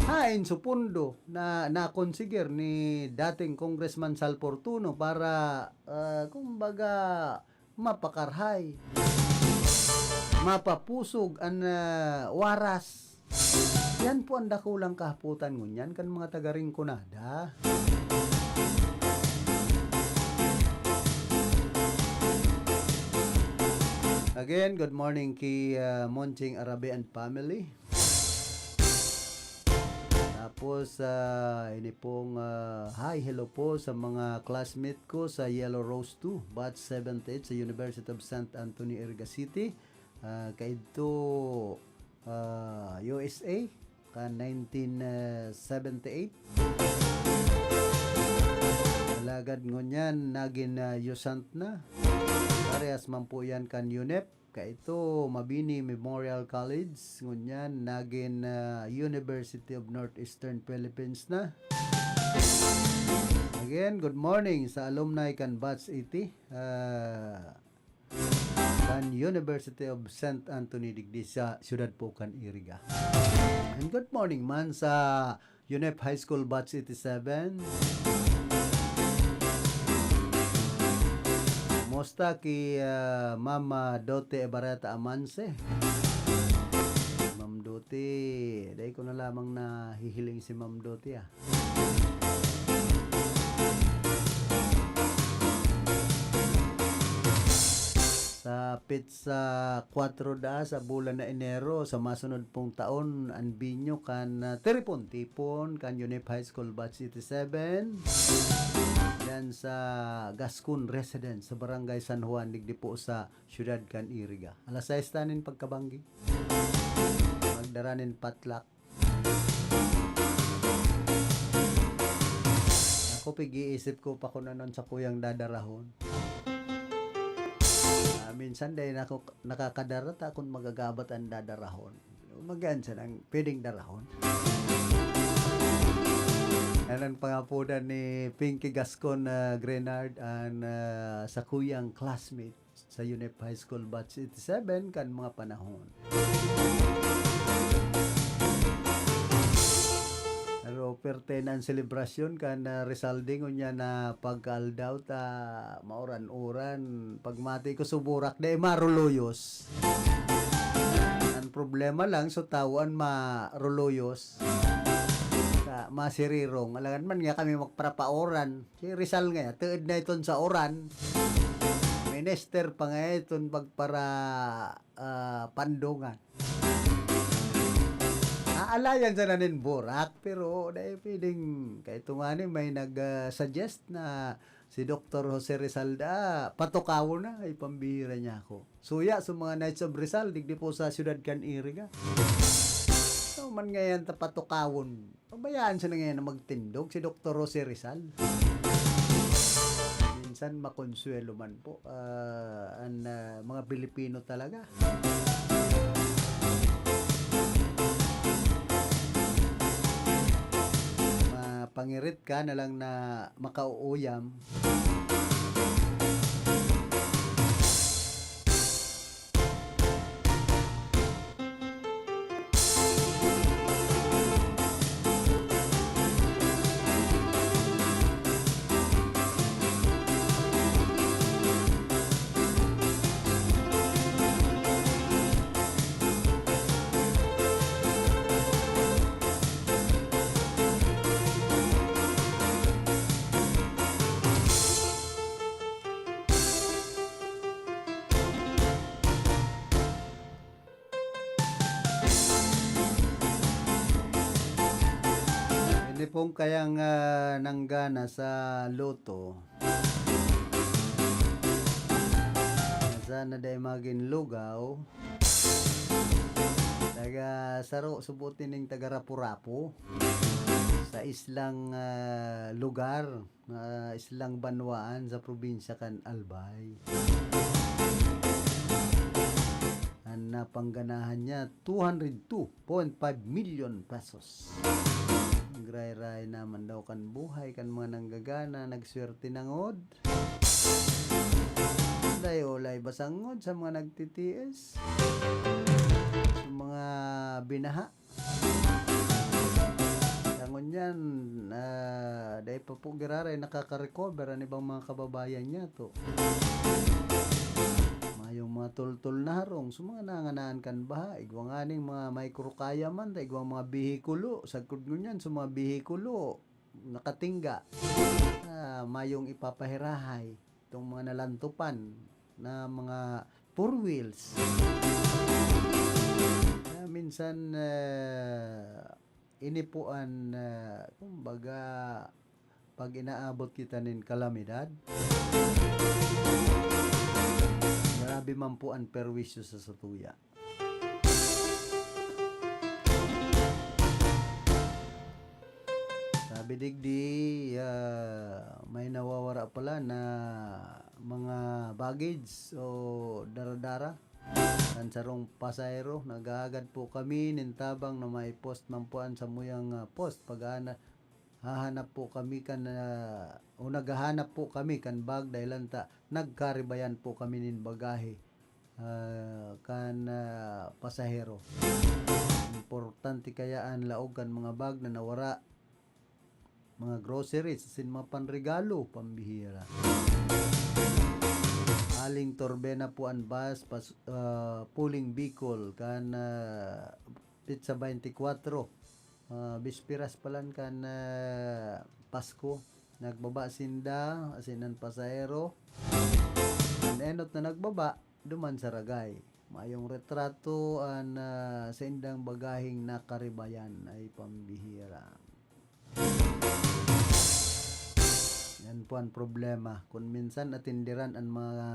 Hain supundo na nakonsiger ni dating Congressman Sal Fortuno para, ah, kumbaga, mapakarhay, mapapusog an, ah, waras. Yan po ang dakulang kahapotan ngunyan kan mga taga Rinconada. Again, good morning kay, ah, Monching Arabe and family. Tapos, ah, ini pong, ah, hi, hello po sa mga classmate ko sa Yellow Rose two, batch seventy-eight sa University of Saint Anthony, Iriga City. Ah, kaidto, ah, U S A, kan nineteen seventy-eight. Alagad ngunyan, nagin, ah, USANT na. Parehas man po yan kan UNEP. Kaito, Mabini Memorial College, ngunyan nagin, ah, University of Northeastern Philippines na. Again, good morning sa alumni kan Batch eighty, ah, kan University of Saint Anthony digdi sa siyudad po kan Iriga. And good morning man sa UNEP High School Batch eighty-seven. Kumusta ki, ah, Mama Dote Ebareta Amanse? Ma'am Dote, dai ko na lamang nahihiling si Ma'am Dote, ah. Sa petsa kwatro da sa bulan na Enero, sa masunod pong taon, an binyo kan, ah, tiripon-tipon kan UNEP High School Batch eighty-seven, diyan sa Gascon Residence, sa Barangay San Juan, digdi po sa siyudad kan Iriga. Alas sais ta nin pagkabanggi. Magdara nin patlak. Ako, pig-iisip ko pa kung ano an sakuyang dadarahon. Ah, minsan dai na ako nakakadara ta kun magagabat an dadarahon. Magaan siya nang pwedeng darahon. Yan ang pangapodan ni Pinky Gascon, ah, Grenard, an, ah, sakuyang classmate sa UNEP High School Batch eighty-seven kan mga panahon. Pero perte na an selebrasyon kan, ah, Rizal Day, ngunyan na pagkaaldaw ta mauran-uran. Pagmati ko suburak, dai maruluyos. An problema lang, so tawo an maruluyos. Sa masirirong, alangan man nga kami magparapaoran. Si Rizal nga, tuod na iton sa uran. Minister pa nga iton pagpara, ah, pandungan. Aalayan sana nin burak, pero dai pwedeng, kay ito nga ni may nag, ah, suggest na si Doktor Jose Rizal da, patukawon na, ay pambihira niya ako. Suya sa mga Knights of Rizal, digdi po sa siyudad kan Iriga. So, man ngayon ta patukawon. Pabayaan siya na ngayon na magtindog, si Doktor Jose Rizal. Minsan makonsuelo man po, ah, an, ah, mga Pilipino talaga. Mapangirit ka na lang na makauuyam. Ini pong kayang, ah, nanggana sa Lotto. Sana dai magin lugaw. Taga saro, subuti ning taga Rapu-Rapu, sa islang, ah, lugar, ah, islang banwaan sa probinsya kan Albay. An napangganahan niya, two hundred two point five million pesos. Gray-ray naman daw kan buhay kan mga nanggagana, nagswerte na ngod. Dayo lay basangod sa mga nagtitiis, sa mga binaha. Sa ngunyan, ah, dai pa po giraray nakaka-recover an ibang mga kababayan niyato. Mayong mga tultol na harong sa mga nanganaan kan baha, igwa nganing mga micro kaya man, ta igwang mga behikulo, sagkod ngunyan sa mga behikulo, nakatingga. Ah, mayong ipapahirahay itong mga nalantupan na mga four wheels. Kaya minsan, ah, ini po an, ah, kumbaga, pag inaabot kita nin kalamidad, grabe man po an perwisyo sa satuya. Sabi digdi, ah, may nawawara pala na mga baggage o dara-dara kan sarong pasahero. Nag-aagad po kami nin tabang na may post man po an samuyang, ah, post. Pag-aana-, hahanap po kami kan, ah, o naghahanap po kami kan bag dahilan ta nagkaribayan po kami nin bagahe, ah, kan, ah, pasahero. Importante kaya an laog kan mga bag na nawara, mga groceries, asin mga panregalo, pambihira. Aling Torbe na po an bus, pas-, ah, Puling Bicol, kan, ah, petsa twenty-four, ah, bisperas pa lang kan, ah, Pasko. Nagbaba sinda, asin an pasahero. An enot na nagbaba, duman sa ragay. Mayong retrato an, ah, saindang bagaheng nakaribayan, ay pambihira. Yan po an problema. Kun minsan atindiran an mga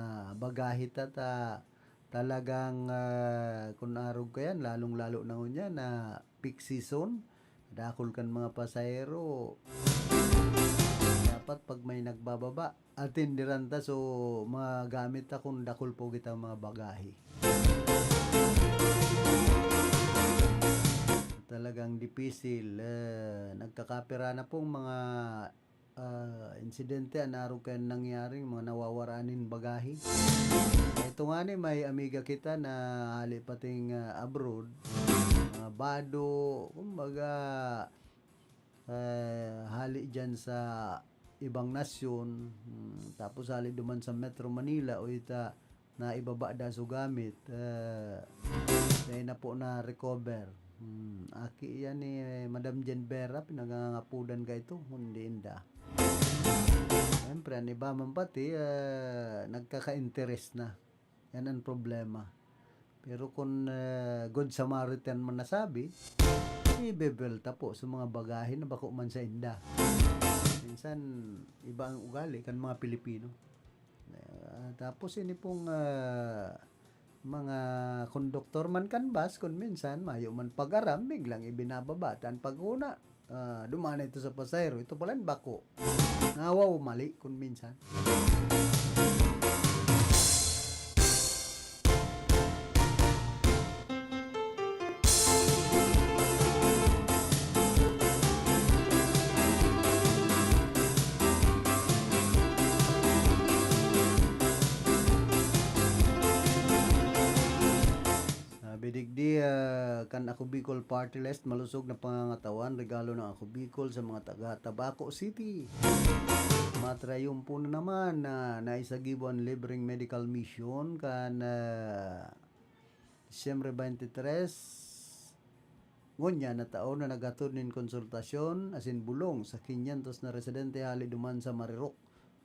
bagahe ta, ta talagang, ah, kun arog ka yan, lalong-lalo na ngunyan na peak season, dakul kan mga pasahero. Dapat pag may nagbababa, atindiran ta, so magamit ta kun dakul po kitang mga bagahe. Talagang dipisil, eh, nagkakapira na pong mga, ah, insidente an arog kan nangyaring mga nawawara nin bagahe. Ito nga ni, may amiga kita na hali pating, ah, abroad, mga bado, kumbaga, eh, hali dyan sa ibang nasyon, hmm, tapos hali duman sa Metro Manila o ita na ibaba da so gamit, eh, dai na po na-recover. Hmm, aki yan ni Madam Jen Vera, pinangangapudan ka ito, kundi inda. Siyempre, an iba man pati, eh, nagkaka-interes na. Yan ang problema. Pero kung, eh, Good Samaritan man nasabi, ibebel ta po sa mga bagahe na bako man sa inda. Minsan, iba ang ugali kan mga Pilipino. Ah, tapos ini pong, ah, mga konduktor man kan bus, kun minsan mayo man pag-aram, biglang ibinababa ta an paghona. Ah, duman na ito sa pasahero, ito pala an bako. Nawaw mali kun minsan. Sabi digdi, ah, kan Ako Bicol Party List, malusog na pangangatawan, regalo ng Ako Bicol sa mga taga Tabaco City. Matrayumpo na naman na naisagibo ang libreng medical mission kan, ah, Disyembre twenty-three, ngunyan na taon na naghatod nin konsultasyon asin bulong sa quinientos na residente hali duman sa Marirok,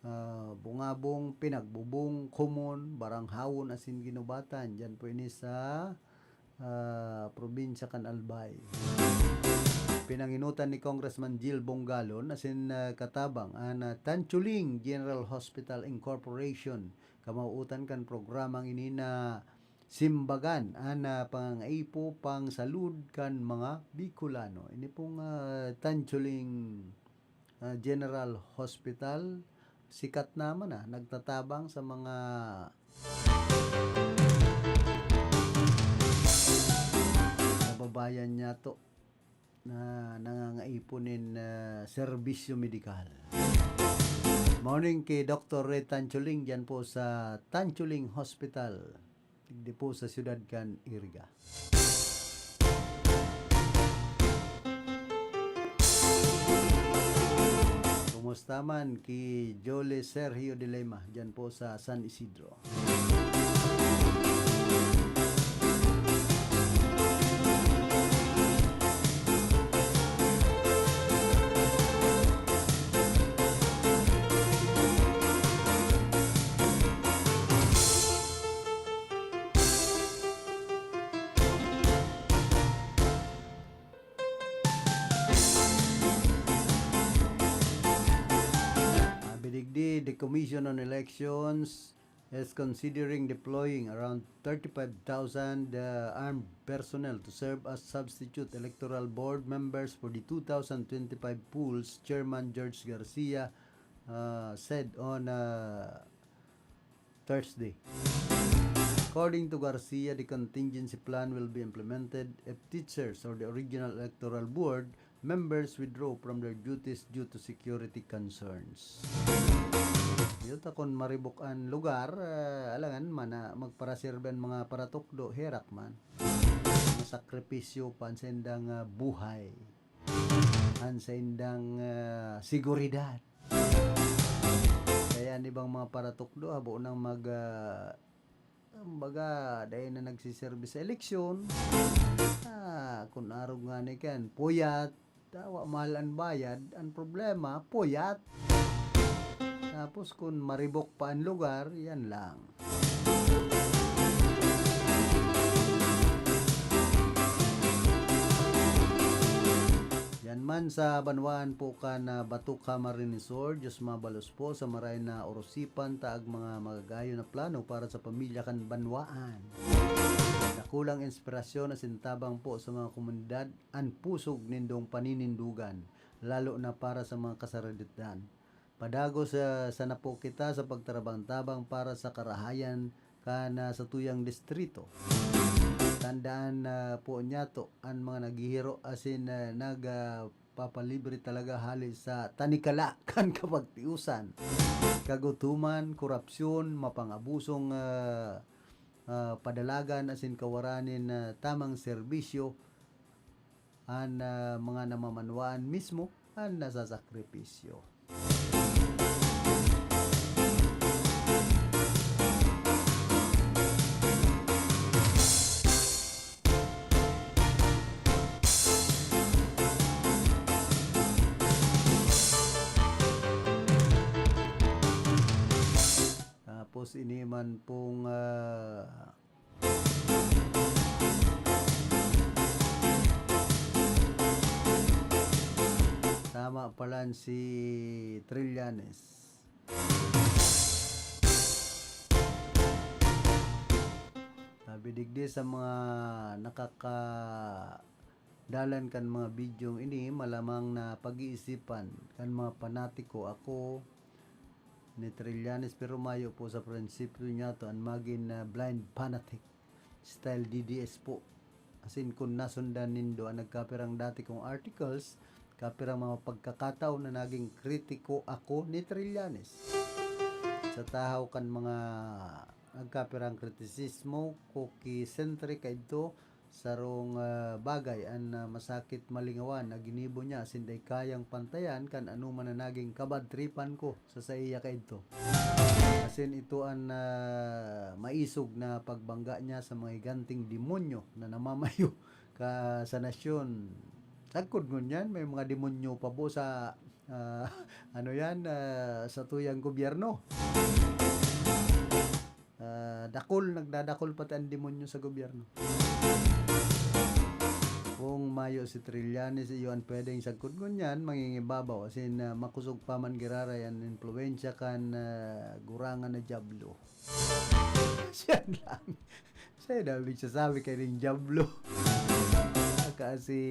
ah, Bungabong, Pinagbubong, Comon, Baranghawon asin Guinobatan. Diyan po ini sa, ah, probinsya kan Albay. Pinanginutan ni Congressman Jill Bongalon asin, ah, katabang an, ah, Tanchuling General Hospital Incorporation, kamauotan kan programang ini na simbagan an, ah, pangangaipo pangsalud kan mga Bicolano. Ini pong, ah, Tanchuling, ah, General Hospital, sikat naman, ah, nagtatabang sa mga kababayan niyato na nangangaipo nin, ah, serbisyo medikal. Morning kay Doktor Ray Tanchuling diyan po sa Tanchuling Hospital, digdi po sa siyudad kan Iriga. Kumusta man ki Jole Sergio de Lima diyan po sa San Isidro? Sabi digdi, the Commission on Elections is considering deploying around thirty-five thousand, uh, armed personnel to serve as substitute electoral board members for the two thousand twenty-five polls, Chairman George Garcia, uh, said on, uh, Thursday. According to Garcia, the contingency plan will be implemented if teachers or the original electoral board members withdraw from their duties due to security concerns. Yun ta, kun maribok an lugar, ah, alangan man na magparaserbe an mga paratukdo, herak man. Masakripisyo pa an saindang, ah, buhay, an saindang, ah, seguridad. Kaya an ibang mga paratukdo, habo nang mag, ah, kumbaga, dai na nagsiserbi sa eleksyon. Ah, kun arog ngani kan, puyat, dawa mahal an bayad, an problema, puyat. Tapos kun maribok pa an lugar, yan lang. Yan man sa banwaan po kan, ah, Batuka Marinesor, Diyos mabalos po sa maray na orosipan ta ag mga magagayon na plano para sa pamilya kan banwaan. Dakulang inspirasyon asin tabang po sa mga komunidad an pusog nindong paninindogan, lalo na para sa mga kasaritan. Padagos, ah, sana po kita sa pagtarabang-tabang para sa karahayan kan, ah, satuyang distrito. Tandaan na po niyato an mga naghihiro asin, ah, nag, ah, papalibre talaga hali sa tanikala kan kapagtiusan, kagutoman, korapsyon, mapangabusong, ah, ah, padalagan asin kawaran nin, ah, tamang serbisyo. An, ah, mga namamanwaan mismo an nasasakripisyo. Tapos ini man pong, ah, tama palan si Trillanes. Sabi digdi sa mga nakakadalan kan mga bidyong ini, malamang na pag-iisipan kan mga panatiko ako ni Trillanes, pero mayo po sa prinsipyo niyato an magin, ah, blind fanatic, style D D S po. Asin kun nasundan nindo an nagkapirang dati kong articles, kapirang mga pagkakataon na naging kritiko ako ni Trillanes. Sa tahaw kan mga nagkapirang kritisismo, cookie-centric kaidto, sarong, ah, bagay an, ah, masakit malingawan na ginibo niya asin dai kayang pantayan kan anoman na naging kabadtripan ko sa saiya kaidto. Asin ito an, ah, maisog na pagbangga niya sa mga higanting demonyo na namamayo ka sa nasyon. Sagkod ngunyan, may mga demonyo pa po sa, ah, ano yan, ah, sa tuyang gobyerno. Ah, dakul, nagdadakul pati ang demonyo sa gobyerno. Kung mayo si Trillanes, iyo an pwedeng sagkod ngunyan, mangingibabaw, asin, ah, makosog pa man giraray an impluwensya kan, ah, gurangan na dyablo. Siya lang. Siya daw nagsasabi kaining dyablo. Saka si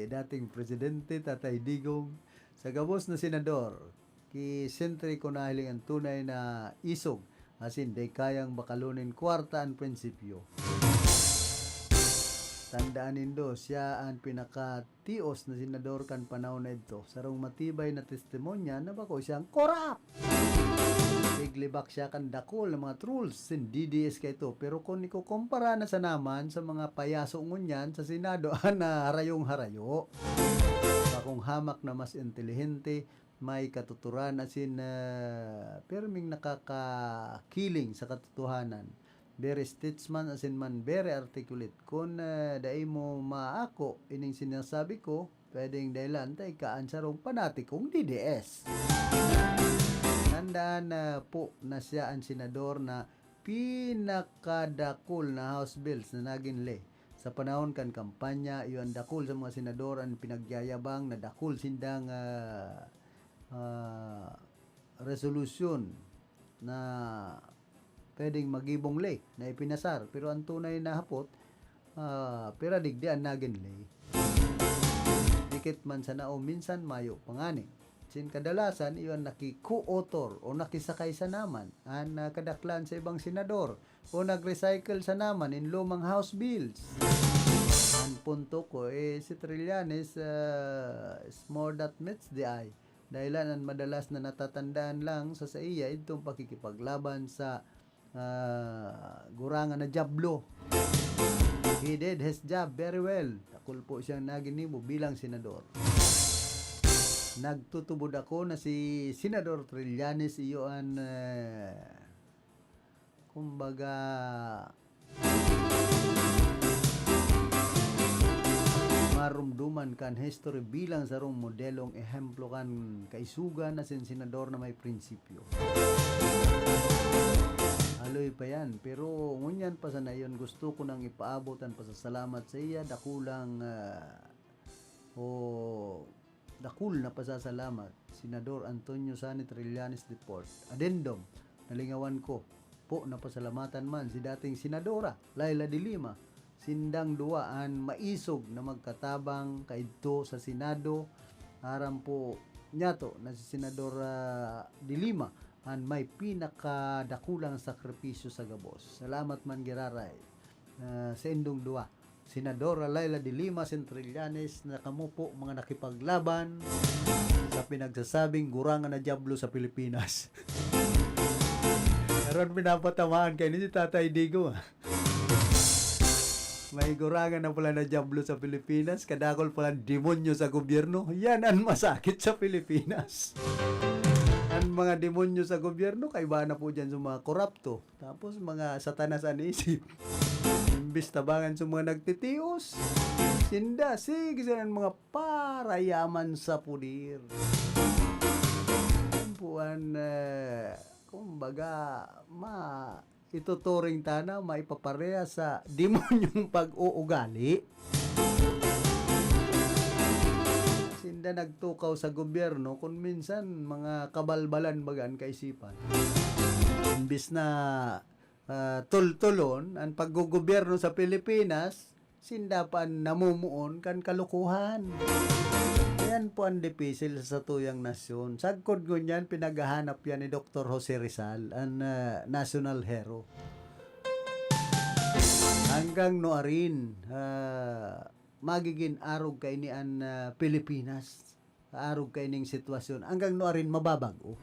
dating presidente, Tatay Digong, sa gabos na senador, ki Sentry ko nahiling an tunay na isog, asin dai kayang bakalonin kwarta an prinsipyo. Tandaan nindo, siya an pinakatios na senador kan panahon na idto. Sarong matibay na testimonya na bako siyang korap! Naglibak siya kan dakul na mga trolls sin D D S kaito. Pero kun ikukumpara na sana man sa mga payaso ngunyan sa Senado, an harayong-harayo. Bakong hamak na mas intelihente, may katuturan asin, ah, pirming nakakakiling sa katotohanan. Very statesman asin man very articulate. Kun, ah, dai mo maako ining sinasabi ko, pwedeng dahilan ta ika an sarong panatikong D D S. Tandaan na po na siya an senador na pinakadakul na House bills na nagin ley. Sa panahon kan kampanya, iyo an dakul sa mga senador an pinagyayabang na dakul sindang, ah, ah, resolusyon na pwedeng magibong ley na ipinasar. Pero an tunay na hapot, ah, pira digdi an nagin ley. Dikit man sana o minsan mayo pa ngani. Sin kadalasan, iyo an naki-co-author o nakisakay sana man an, ah, kadaklan sa ibang senador o nag-recycle sana man in lumang House bills. An punto ko, eh, si Trillanes, ah, is more that meets the eye. Dahilan an madalas na natatandaan lang sa saiya idtong pakikipaglaban sa, ah, gurangan na dyablo. He did his job very well. Dakul po siyang naginibo bilang senador. Nagtutubod ako na si Senador Trillanes iyo an, eh, kumbaga, marumduman kan history bilang sarong modelong ehemplo kan kaisugan asin senador na may prinsipyo. Haloy pa yan, pero ngunyan pa sana yon, gusto ko nang ipaabot an pasasalamat sa iya, dakulang, ah, o dakul na pasasalamat, Senador Antonio Sonny Trillanes the fourth. Addendum, nalingawan ko po na pasalamatan man si dating Senadora Leila de Lima. Sindang duwa an maisog na magkatabang kaidto sa Senado. Aram po niyato na si Senadora de Lima an may pinakadakulang sakripisyo sa gabos. Salamat man giraray, ah, sa indong duwa. Senadora Leila de Lima, Trillanes, na kamo po mga nakipaglaban sa pinagsasabing gurangan na dyablo sa Pilipinas. Karon pinapatamaan kayo ni si Tatay Digong, ah. May gurangan na pala na dyablo sa Pilipinas, kadakol pala demonyo sa gobyerno. Yan an masakit sa Pilipinas. An mga demonyo sa gobyerno, kaiba na po dyan sa mga korapto. Tapos mga satanas an isip. Imbis tabangan sa mga nagtitios, sinda, sige, sila ang mga parayaman sa puder. Yan po an, eh, kumbaga, ma-, ituturing tana, maipapareha sa demonyong pag-uugali. Sinda nagtukaw sa gobyerno, kun minsan mga kabalbalan baga an kaisipan. Imbis na, ah, tultulon an paggogobyerno sa Pilipinas, sinda pa an namumuon kan kalokohan. Yan po an dipisil sa satuyang nasyon. Sagkod ngunyan, pinaghahanap yan ni Doktor Jose Rizal, an, ah, national hero. Hanggang nuarin, ah, magigin arog kaini an, ah, Pilipinas? Arog kaining sitwasyon. Hanggang nuarin mababag-o?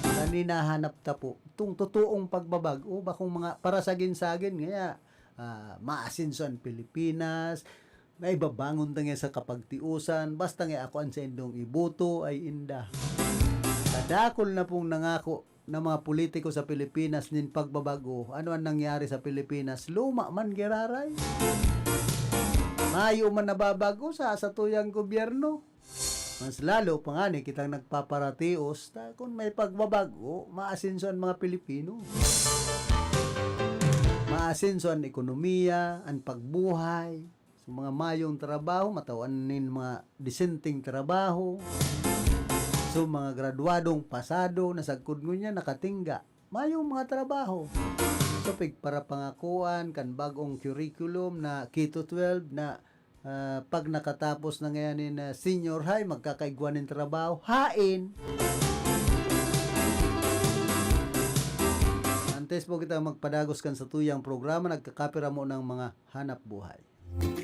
Kan hinahanap ta po, itong totoong pagbabag-o, bakong mga parasagin-sagin, ngaya, ah, maasenso an Pilipinas, maibabangon ta ngaya sa kapagtiosan, basta ngaya ako an saindong iboto, ay inda. Kadakol na pong nangako na mga politiko sa Pilipinas nin pagbabag-o, ano an nangyari sa Pilipinas? Luma man giraray. Mayo man nababag-o sa satuyang gobyerno. Mas lalo pa ngani kitang nagpaparatios ta kun may pagbabag-o, maasenso an mga Pilipino. Maasenso an ekonomiya, an pagbuhay. mga mayong trabaho, matawan nin mga disenteng trabaho. So, mga gradwadong pasado, nasagkod ngunyan, nakatingga. Mayong mga trabaho. So, pigparapangakuan kan bag-ong curriculum na K to twelve na, ah, pag nakatapos na ngayon nin, ah, senior high, magkakaigwa nin trabaho. Hain! Antes po kita magpadagos kan satuyang programa, nagkakapira mo ng mga hanap buhay.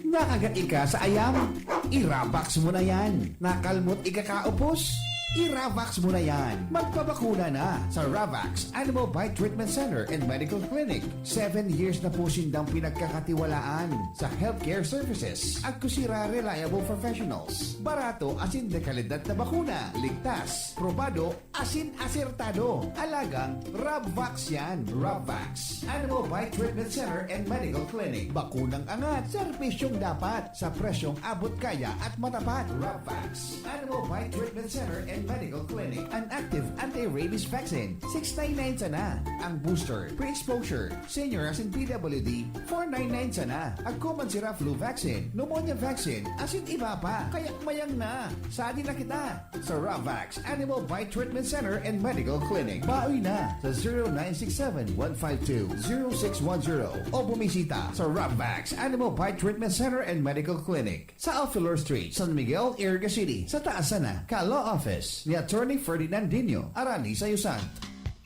Nakagat ika sa ayam? I-Ravax mo na yan. Nakalmot ika kaupos? I-Ravax mo na yan. Magpabakuna na sa Ravax Animal Bite Treatment Center and Medical Clinic. Seven years na po sindang pinagkakatiwalaan sa healthcare services. Agkusira reliable professionals. Barato asin de kalidad na bakuna. Ligtas, probado, asin asertado. Alagang Rabvax yan. Rabvax. Animal Bite Treatment Center and Medical Clinic. Bakunang angat, serbisyong dapat, sa presyong abot kaya at matapat. Rabvax. Animal Bite Treatment Center and Medical Clinic. An active anti-rabies vaccine, six nine nine sana. Ang booster, pre-exposure, senior asin P W D, four nine nine sana. Agko man si Ra flu vaccine, pneumonia vaccine, asin iba pa. Kaya mayang na. Sadi na kita. Sa Ravax Animal Bite Treatment Center and Medical Clinic. Baoy na sa zero nine six seven, one five two, zero six one zero o bumisita sa Ravax Animal Bite Treatment Center and Medical Clinic sa Alfilor Street, San Miguel, Iriga City, sa taas sana ka Law Office ni Attorney Ferdinand Dino, Arani sa Yusan.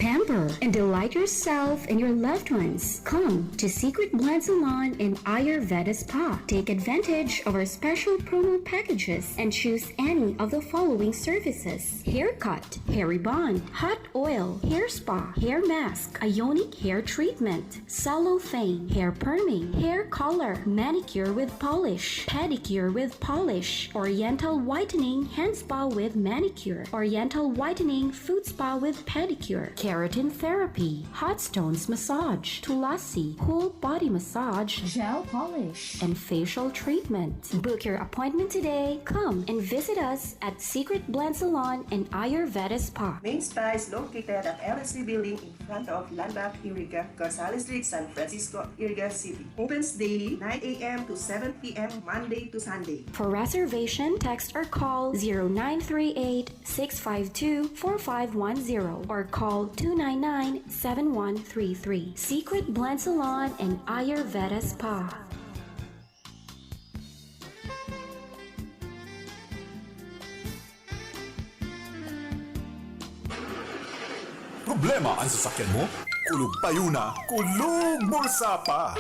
Pamper and delight yourself and your loved ones. Come to Secret Blend Salon and Ayurveda Spa. Take advantage of our special promo packages and choose any of the following services: haircut, hair rebond, hot oil, hair spa, hair mask, ionic hair treatment, cellophane, hair perming, hair color, manicure with polish, pedicure with polish, oriental whitening, hand spa with manicure, oriental whitening, foot spa with pedicure, keratin therapy, hot stones massage, tulasi, whole body massage, gel polish, and facial treatment. Book your appointment today. Come and visit us at Secret Blend Salon and Ayurveda Spa. Main Spa is located at L S C Building in front of Landmark Iriga, Gonzales Street, San Francisco, Iriga City. Opens daily, nine a m to seven p m, Monday to Sunday. For reservation, text or call zero nine three eight, six five two, four five one zero or call two nine nine, seven one three three. Secret Blend Salon and Ayurveda Spa. Problema an sasakyan mo? Kulog payo na, kulog bulsa pa!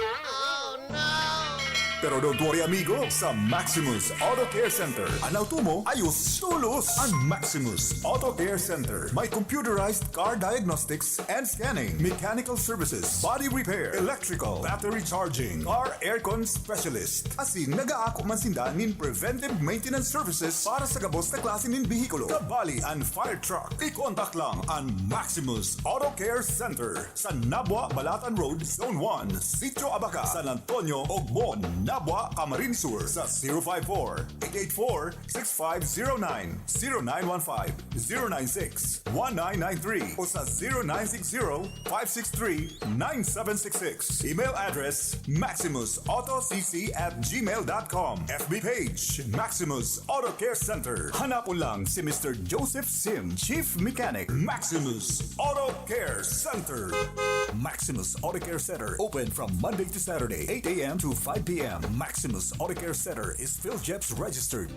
Pero don't worry, amigo, sa Maximus Auto Care Center, an auto mo ayos tolos! An Maximus Auto Care Center may computerized car diagnostics and scanning, mechanical services, body repair, electrical, battery charging, car aircon specialist. Asin nagaako man sinda nin preventive maintenance services para sa gabos na klase nin behikulo. Kabali an fire truck. I-contact lang an Maximus Auto Care Center sa Nabua, Balatan Road, Zone one, Sitio Abaca, San Antonio, Ogbon, Nabua, Camarines Sur sa zero five four, eight eight four, six five zero nine, zero nine one five, zero nine six, one nine nine three o sa zero nine six zero, five six three, nine seven six six. Email address, maximus auto c c at gmail dot com. F B page, Maximus Auto Care Center. Hanapon lang si Mister Joseph Sim, Chief Mechanic, Maximus Auto Care Center. Maximus Auto Care Center, open from Monday to Saturday, eight a m to five p m. Maximus Auto Care Center is PhilGEPS registered.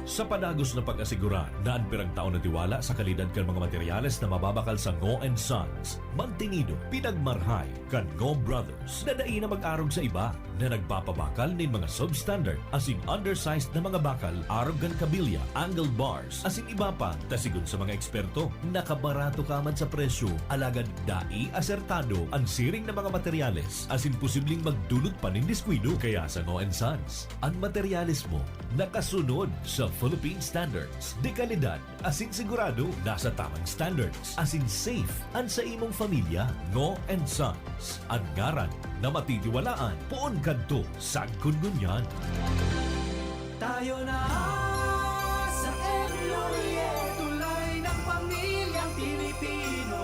Sa padagos na pag-asigurar na an pirang taon na tiwala sa kalidad kan mga materyales na mababakal sa Ngo and Sons, mantenido, pinagmarhay kan Ngo Brothers na dai na mag-arog sa iba na nagpapabakal nin mga substandard asin undersized na mga bakal arog kan kabilya, angle bars, asin iba pa, ta sigon sa mga eksperto, nakabarato ka man sa presyo, alagad dai asertado an siring na mga materyales asin posibleng magdulot pa nin diskuido. Kaya sa Ngo and Sons, an materyales mo nakasunod sa Philippine Standards de kalidad asin sigurado nasa tamang standards asin safe an sa imong pamilya. Ngo and Sons, an ngaran na matitiwalaan poon kadto sagkod ngunyan. Tayo na sa M Laurier, tulay ng pamilyang Pilipino.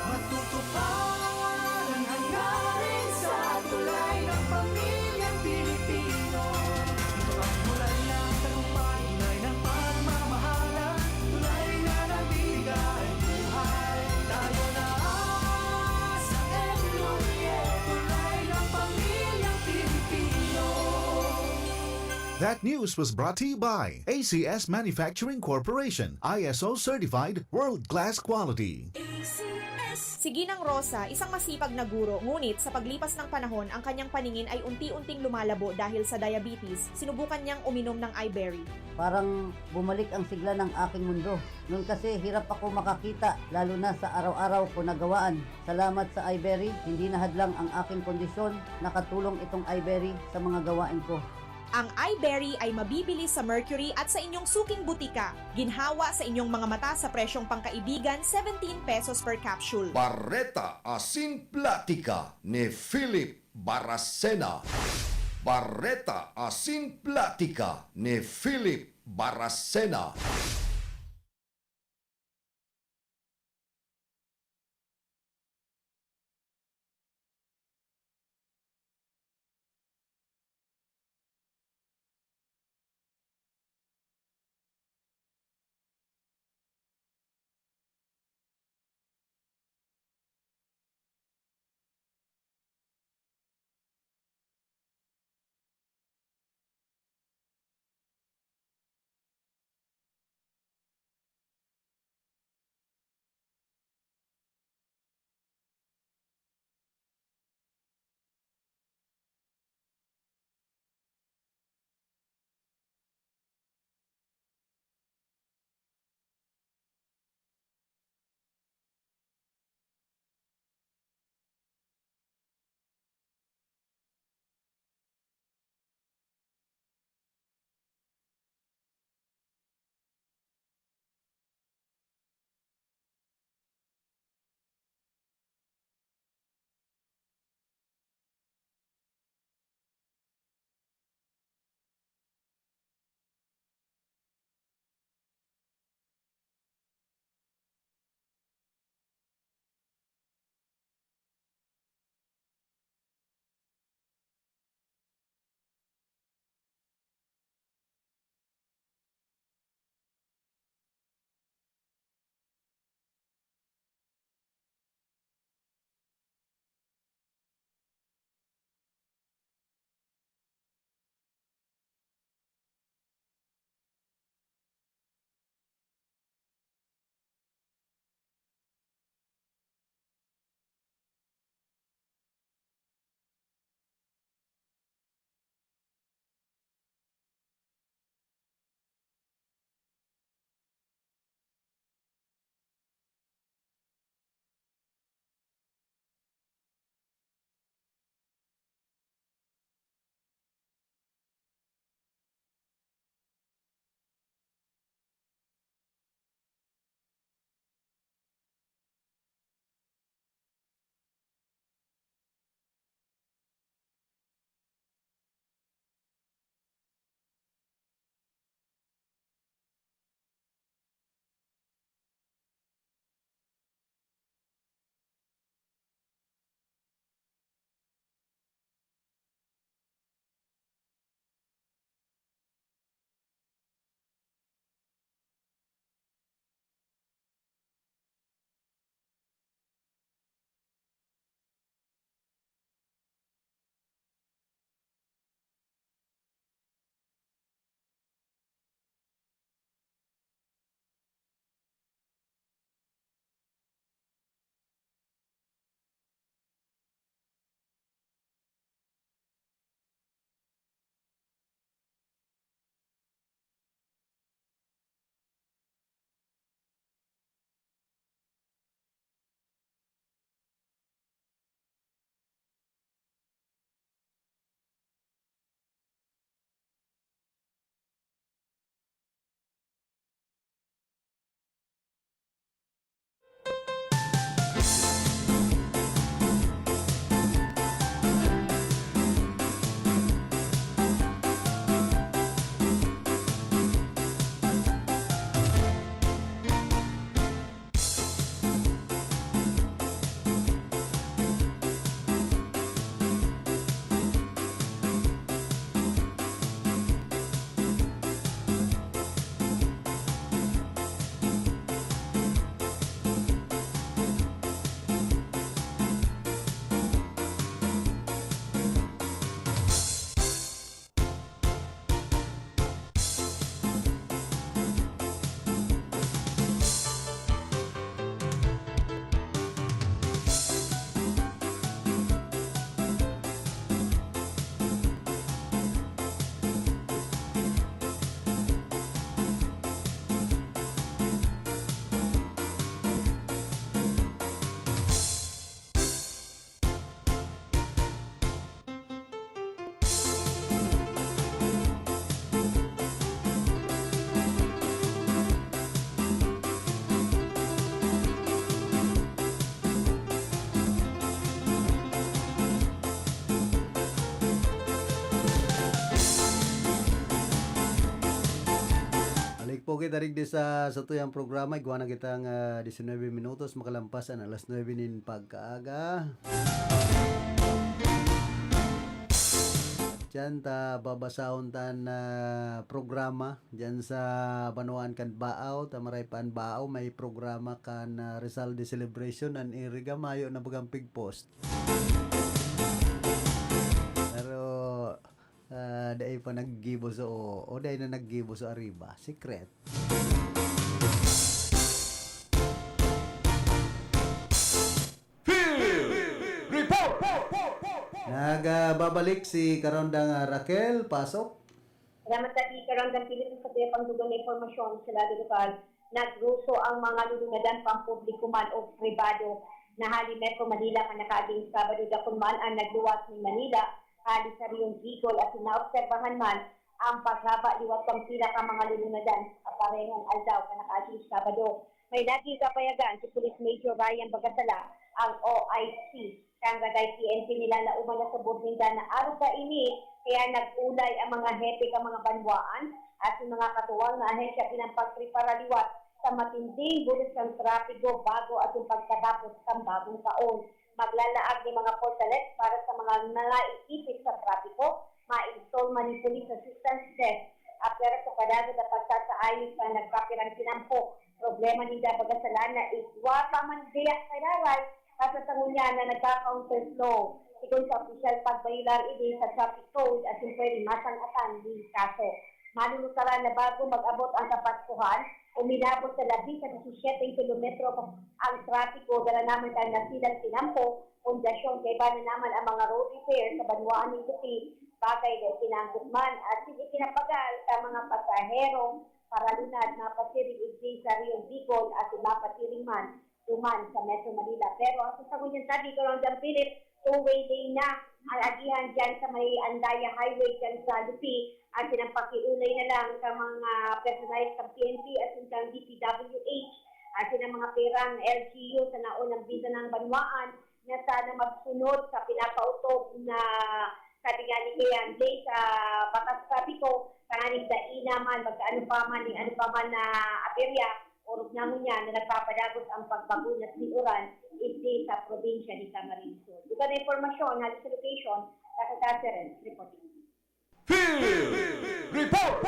Matutupad ang hangarin sa tulay ng pamilyang Pilipino. That news was brought to you by A C S Manufacturing Corporation, I S O certified, world-class quality. Si Ginang Rosa, isang masipag na guro, ngunit sa paglipas ng panahon, ang kanyang paningin ay unti-unting lumalabo dahil sa diabetes. Sinubukan niyang uminom ng Iberry. Parang bumalik ang sigla ng aking mundo. Noon kasi hirap ako makakita, lalo na sa araw-araw ko na gawaan. Salamat sa Iberry, hindi na hadlang ang aking kondisyon, nakatulong itong Iberry sa mga gawain ko. Ang Iberry ay mabibili sa Mercury at sa inyong suking butika. Ginhawa sa inyong mga mata sa presyong pangkaibigan, seventeen pesos per capsule. Bareta asin platika ni Philip Baracena. Bareta asin platika ni Philip Baracena. Okay, tarig di sa, sa tuyang programa, igwa na kitang, ah, diecinuebe minutos, makalampas an alas nuebe nin pagkaaga. Diyan ta babasahon tan, ah, programa. Diyan sa banwaan kan Baaw, ta maray pa an Baaw, may programa kan, ah, Rizal Day Celebration, an Iriga, mayo na bagang pig-post. Pero, ah, dai pa naggibo so, o dai na naggibo so ariba. Secret. Field Report! Nagbabalik si Karondang, ah, Raquel. Pasok. Salamat, Daddy. Karondang Philip, sa tuyang pangdugang na impormasyon sa lado lokal, nagruso ang mga lulunadan pampubliko man o pribado na hali Metro Manila kan nakaaging Sabado. Dakul man ang nagluwas nin Manila hali sa Rion Bicol, asin naobserbahan man ang paghaba liwat kan pila kan mga lulunadan sa parehong aldaw kan nakaaging Sabado. May naging kapayagan si Police Major Ryan Bagasala, ang O I C kan Barangay P N P nila, na uman nasabot ninda na arog kaini, kaya nag-ulay ang mga hepe kan mga banwaan asin mga katuwang na ahensya nin pagprepara liwat sa matinding bulos kan trapiko bago asin pagkatapos kan bagong taon. Maglalaag nin mga portales para sa mga naiipit sa trapiko, ma-install man nin police assistance desk, apwera sa padagos na pagsasaayos sa nagkapirang kinampo. Problema ninda, Bagasala, na igwa pa man diya kailaray, kasasangon niya na nagkaka-counterflow. Sigon sa opisyal, pagbayular ini sa traffic code asin pwede masang-atan nin kaso. Manunutaran na bago mag-abot ang Kapaskuhan, uminabot sa labi sa disisyete kilometro ang trapiko, dara naman kan nasilang kinampo, pundasyon, kaiba na naman ang mga road repair sa banwaan nin Guti, bagay na ikinanggot man asin ikinapagal kan mga pasahero, paralunad, mapasiring igdi sa Rion Bicol asin mapasiring man duman sa Metro Manila. Pero ang sasagot niyan, sabi ko lang dyan, Philip, two-way lane na ang agihan dyan sa may Andaya Highway dyan sa Lupi. Asin ang pakiulay na lang sa mga personahe sa P N P asin sa D P W H, asin ang mga pirang L G U sa naunang bisa ng banwaan na sana magsunod sa pinapautob na, sabi nga ni Kuya Andy, sa batas trapiko, tanganing dai naman, magkaano pa man, ning ano pa man na aberya, orog na ngunyan na nagpapadagos ang pagbago na siguran igdi sa probinsya ni Camarines Sur. Dugang na impormasyon, hali sa location, Tata Catherine, reporting. Field Report!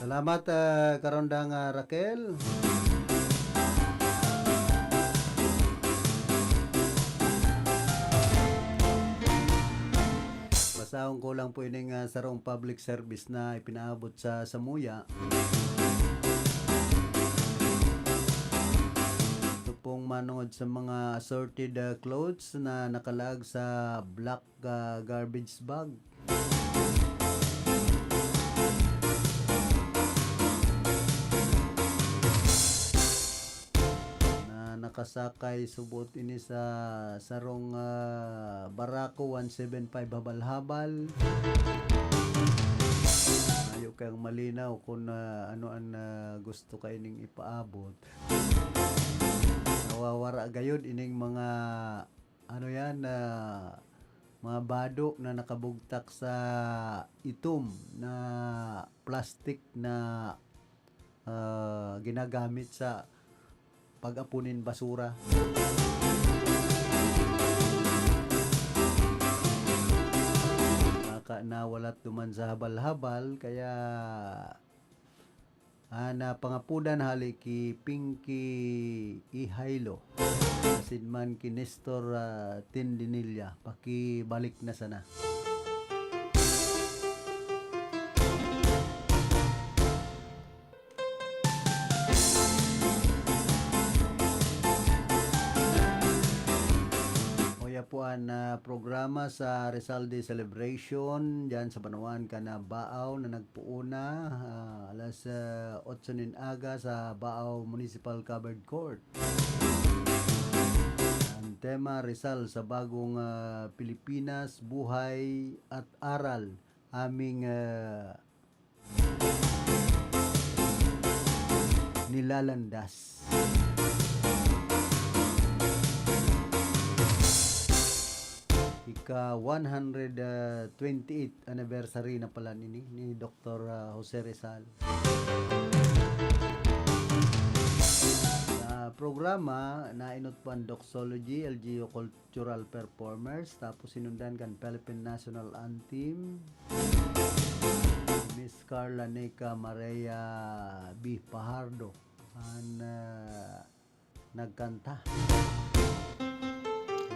Salamat, ah, Karondang, ah, Raquel. Basahon ko lang po ining, ah, sarong public service na ipinaabot sa samuya. Ito pong manongod sa mga assorted, ah, clothes na nakalaag sa black, ah, garbage bag. Na nakasakay subot ini sa sarong, ah, Barako one seven five habal-habal. Mayo kayong malinaw kung, ah, ano ang, ah, gusto kaining ipaabot. Nawawara gayod ining mga, ano yan, ah, mga bado na nakabugtak sa itom na plastic na, ah, ginagamit sa pag-apo nin basura. Naka-, nawalat duman sa habal-habal, kaya, ah, napangapodan hali ki Pinky Ihailo, asin man ki Nestor, ah, Tindinilla. Pakibalik na sana. Oya po an, ah, programa sa Rizal Day Celebration diyan sa banwaan kan Baaw na nagpoon na, ah, alas, ah, otso nin aga sa Baaw Municipal Covered Court. Ang tema, Rizal sa Bagong, ah, Pilipinas, Buhay at Aral, aming, ah, nilalandas. Hi Ka one hundred twenty-eight anniversary na pala nini ni Doktor, ah, Jose Rizal. Sa programa, nainot po ang doxology, L G U cultural performers, tapos sinundan kan Philippine National Anthem, Miss Carla Neca Maria B Pajardo, an, ah, nagkanta.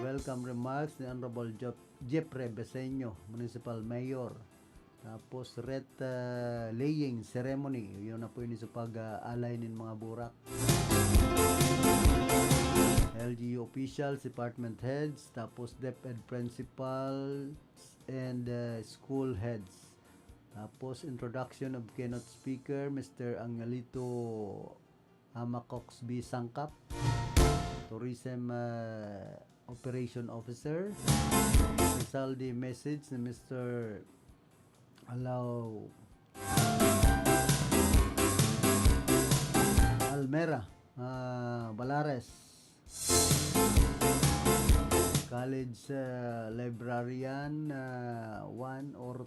Welcome remarks ni Honorable Jop-, Jeffrey Beseño, Municipal Mayor. Tapos, wreath, ah, laying ceremony. Yun na po yun sa pag, ah, alay nin mga burak. L G U officials, department heads, tapos DepEd principals, and, ah, school heads. Tapos, introduction of keynote speaker, Mister Angelito Amacox B Sangkap, Tourism, ah, Operation Officer. Rizaldi message ni Mister Alaw Almera, ah, Balares. College, ah, librarian, ah, one or,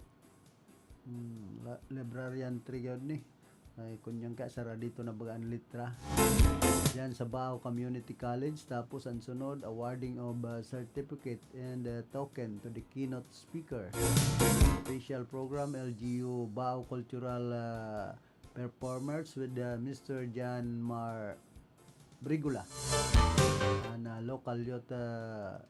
hmm, la-, librarian three gyud ni. Ay, kunyang ka, sara dito na baga ang litra. Yan sa Bao Community College. Tapos ang sunod, awarding of, ah, certificate and, ah, token to the keynote speaker. Special program, L G U Bao Cultural, ah, Performers with, ah, Mister John Mar Brigula. An, ah, local youth, ah,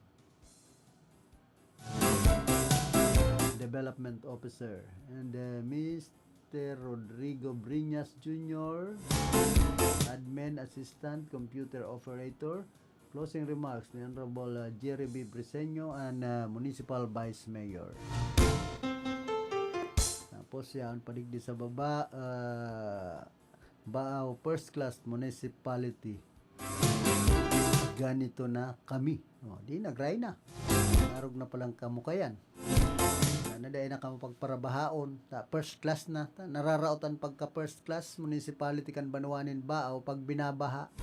development officer. And, ah, Mister Rodrigo Briñas Junior, admin assistant, computer operator. Closing remarks ni Honorable, ah, Jerry B Briseño, an, ah, municipal vice mayor. Tapos yan, padigdi sa baba, ah, Bao First Class Municipality. Ganito na kami. O, di nagray na. Narog na palang kamukayan. Na, na dai na kamo pagparabahaon. Ta, first class na. Ta, nararaot an pagka first class municipality kan banwa nin Bao pag binabaha.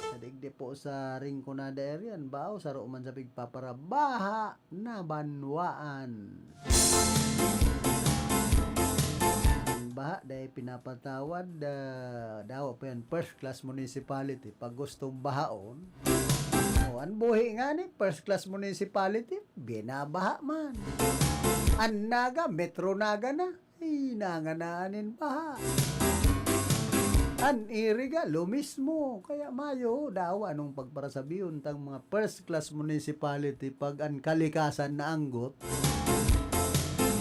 Sa digdi po sa Rinconada area, an Bao, saro man sa pigpaparabaha na banwaan. An baha, dai pinapatawad, ah, dawa pa yan, first class municipality. Pag gustong bahaon, o, an buhi nga ni, first class municipality, binabaha man. An Naga, Metro Naga na. Ay, nanganaan nin baha. An Iriga, lo mismo. Kaya mayo, dawa anong pagparasabihon tang mga first class municipality pag an kalikasan naanggot.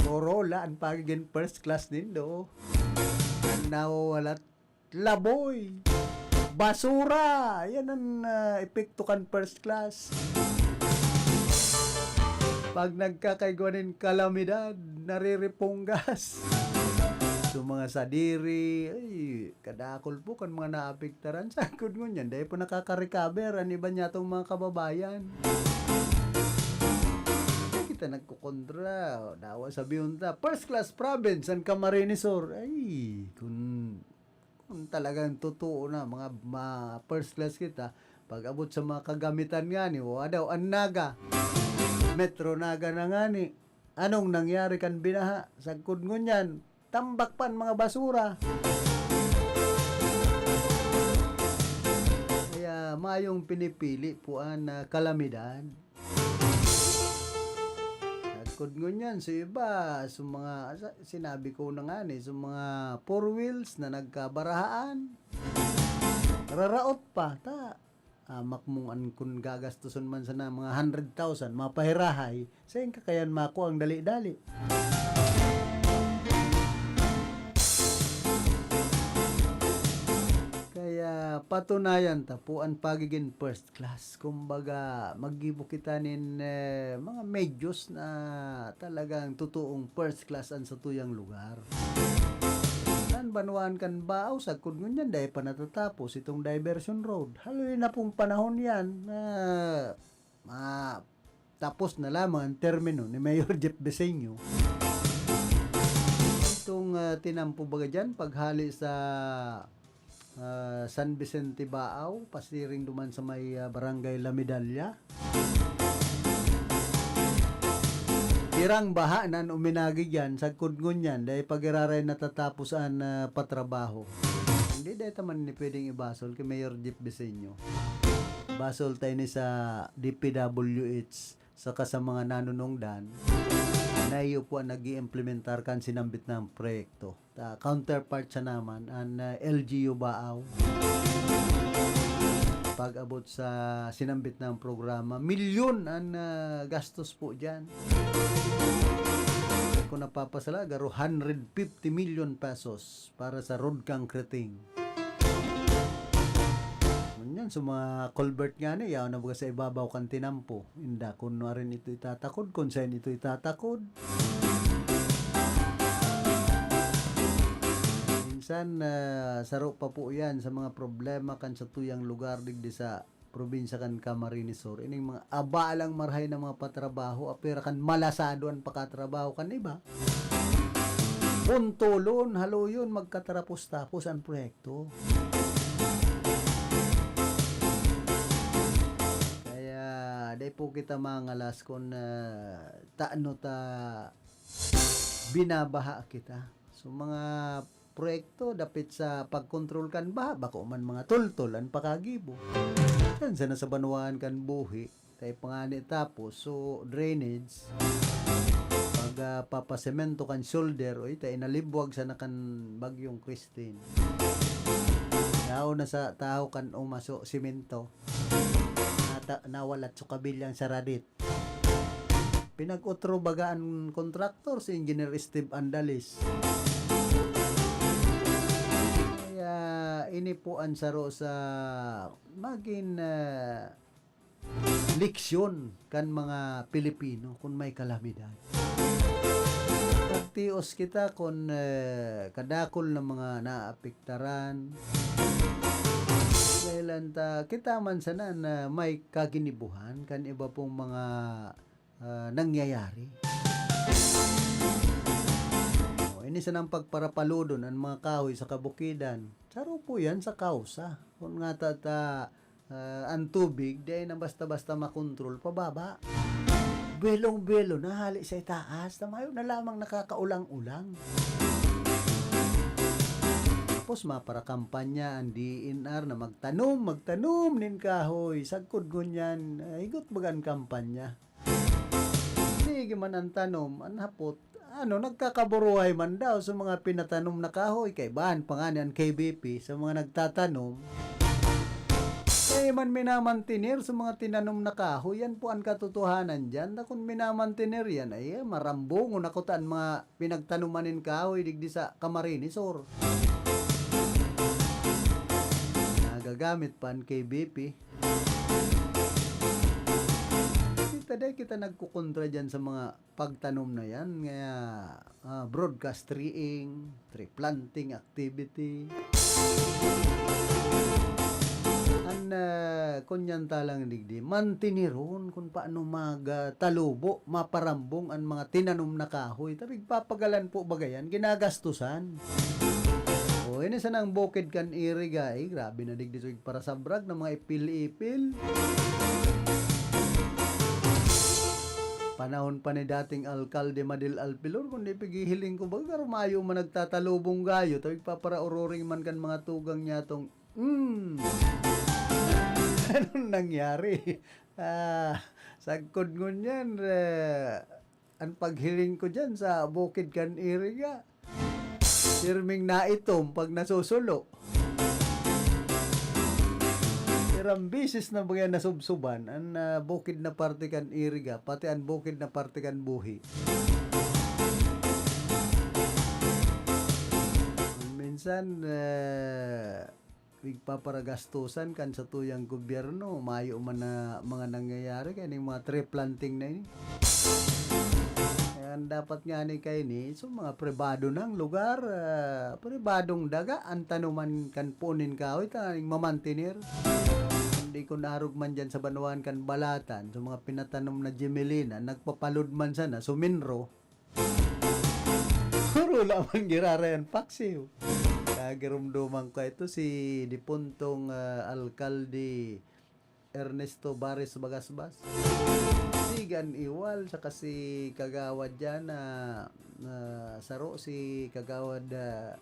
Korola an pagigin first class nindo. An nawawalat laboy, basura. Yan an, ah, epekto kan first class. Pag nagkakaigwa nin kalamidad, nariripunggas. So, mga sadiri, ay, kadakol po kan mga naapektaran. Sagkod ngunyan, dai po nakaka-recover an iba niyatong mga kababayan. Ay, kita nagkukontra. Dawa sabihon ta, first class province an Camarines Sur. Ay, kun Kung talagang totoo na, mga, ma-, first class kita, pag-abot sa mga kagamitan ngani, wa daw, an Naga. Metro Naga na ngani. Anong nangyari kan binaha? Sagkod ngunyan, tambak pa an mga basura. Kaya mayong pinipili po an, ah, kalamidad. Sagkod ngunyan, sa iba, sa mga, sa, sinabi ko na nga ni, sa mga four wheels na nagkabarahaan, raraot pa, ta, ah, makmong an kun gagastuson man sana mga hundred thousand, mapahirahay, sain ka kayan makua ang dali-dali. Kaya patunayan ta po an pagigin first class. Kumbaga, maggibo kita nin, eh, mga medyos na talagang totoong first class an satuyang lugar. Kan banwaan kan Baaw, sagkod ngunyan, dai pa natatapos itong diversion road. Haloy na pong panahon yan na ma-, tapos na lamang ang termino ni Mayor Jeff Beseño. Itong, ah, tinampo baga dyan, paghali sa ah, San Vicente Baaw, pasiring duman sa may, ah, Barangay La Medalla. Sirang baha na an uminagi diyan, sagkod ngunyan, dai pa giraray natatapos an, ah, patrabaho. Hindi, dai ta man ini pwedeng ibasol ki Mayor Jeff Biseño. Basol ta ini sa D P W H saka sa mga nanunungdan na iyo po ang nag-iimplementar kan sinambit na proyekto. Ta, counterpart siya naman, an, ah, L G U Baao. Pag-abot sa sinambit na programa, milyon an, ah, gastos po diyan. Kung napapasala, garo hundred fifty million pesos para sa road concreting. Ngunyan, sa mga culvert nga ni, yaon na baga sa ibabaw kan tinampo. Inda, kun nuarin ito itatakod, kun saan ito itatakod. Minsan, ah, saro pa po yan sa mga problema kan satuyang lugar digdi sa probinsya kan Camarines Sur. Ining mga abalang marahay na mga patrabaho, apira kan malasado an pakatrabaho kan iba. Puntulon, haluyon, magkatarapos-tapos an proyekto. Kaya, dai po kita mangalas kun, ah, taano ta binabaha kita. So, mga proyekto dapit sa pagkontrol kan baha, bako man mga tultol an pakagibo. Yan sana sa banwaan kan buhi, kay pangani tapos, so, drainage, pag, ah, papasemento kan shoulder, o ita, inalibwag sana kan Bagyong Christine. Yaon na sa tahaw kan umaso, simento. Nata-, nawalat sa kabilyang saradit. Pinag-otro baga an kontraktor, si Engineer Steve Andalis. Kaya ini po an saro sa magin, ah, leksyon kan mga Pilipino kun may kalamidad. Pagtios kita kun, eh, kadakul na mga naapektaran. Dahilan ta, kita man sana na may kaginibuhan kan iba pong mga, ah, nangyayari. O, ini sanang pagparapaludon an mga kahoy sa kabukidan. Saro po yan sa kausa. Kung nga ta, ta, ah, ang tubig, di na basta-basta makontrol pababa. Buwelong-buwelo na hali sa itaas, tamayo na lamang nakakaulang-ulang. Tapos maparakampanya ang D E N R na magtanom, magtanom nin kahoy. Sagkod ngunyan, ah, higot baga an kampanya. Sige man ang tanom, an hapot, ano, nagkakaburuhay man daw sa mga pinatanom na kahoy. Kaibahan pa nga ni an K B P sa mga nagtatanom. Kaya man minamantener sa mga tinanom na kahoy, yan po ang katotohanan dyan. Na kung minamantener yan, ay, eh, marambungon ako ta an mga pinagtanuman nin kahoy digdi sa Camarines Sur. Nagagamit pa an K B P. Kita, dai kita nagkukontra dyan sa mga pagtanom na yan. Kaya, ah, broadcast treeing, tree planting activity. An, ah, kunyan ta lang digdi, mantineron kun paano magtalubo, maparambong an mga tinanom na kahoy. Ta pigpapagalan po baga yan, ginagastusan. O, ini sanang bukid kan Iriga, eh, grabe na digdi so igparasabrag na mga ipil-ipil. Panahon pa ni dating Alkalde Madil Alpilor, kundi pighihiling ko, baga, garo mayo man nagtatalubong gayo, ta igpaparaururing man kan mga tugang niya tong, hmm. Anong nangyari? Ah, sagkod ngunyan, eh, an paghiling ko dyan sa bukid kan Iriga, pirming naitom pag nasusulo. Pirang bisis na baga nasubsuban an, ah, bukid na parte kan Iriga, pati an bukid na parte kan Buhi. Minsan, eh, pigpaparagastusan kan satuyang gobyerno, mayo man na mga nangyayari kaya ning mga tree planting na ini. Kaya ang dapat nga ni kaini, so mga pribado ng lugar, ah, pribadong daga, ang tanuman kan puon nin kahoy, tanganing mamantener. Hindi kun arog man dyan sa banwaan kan Balatan, so mga pinatanom na gemelina, nagpapalod man sana, suminro. Pero wala man giraray an paksiw. Nagirumduman ko ito si dipuntong, ah, alkalde Ernesto Bares Bagasbas. Si Gan Iwal, saka si Kagawad dyan na, na saro, si Kagawad, ah,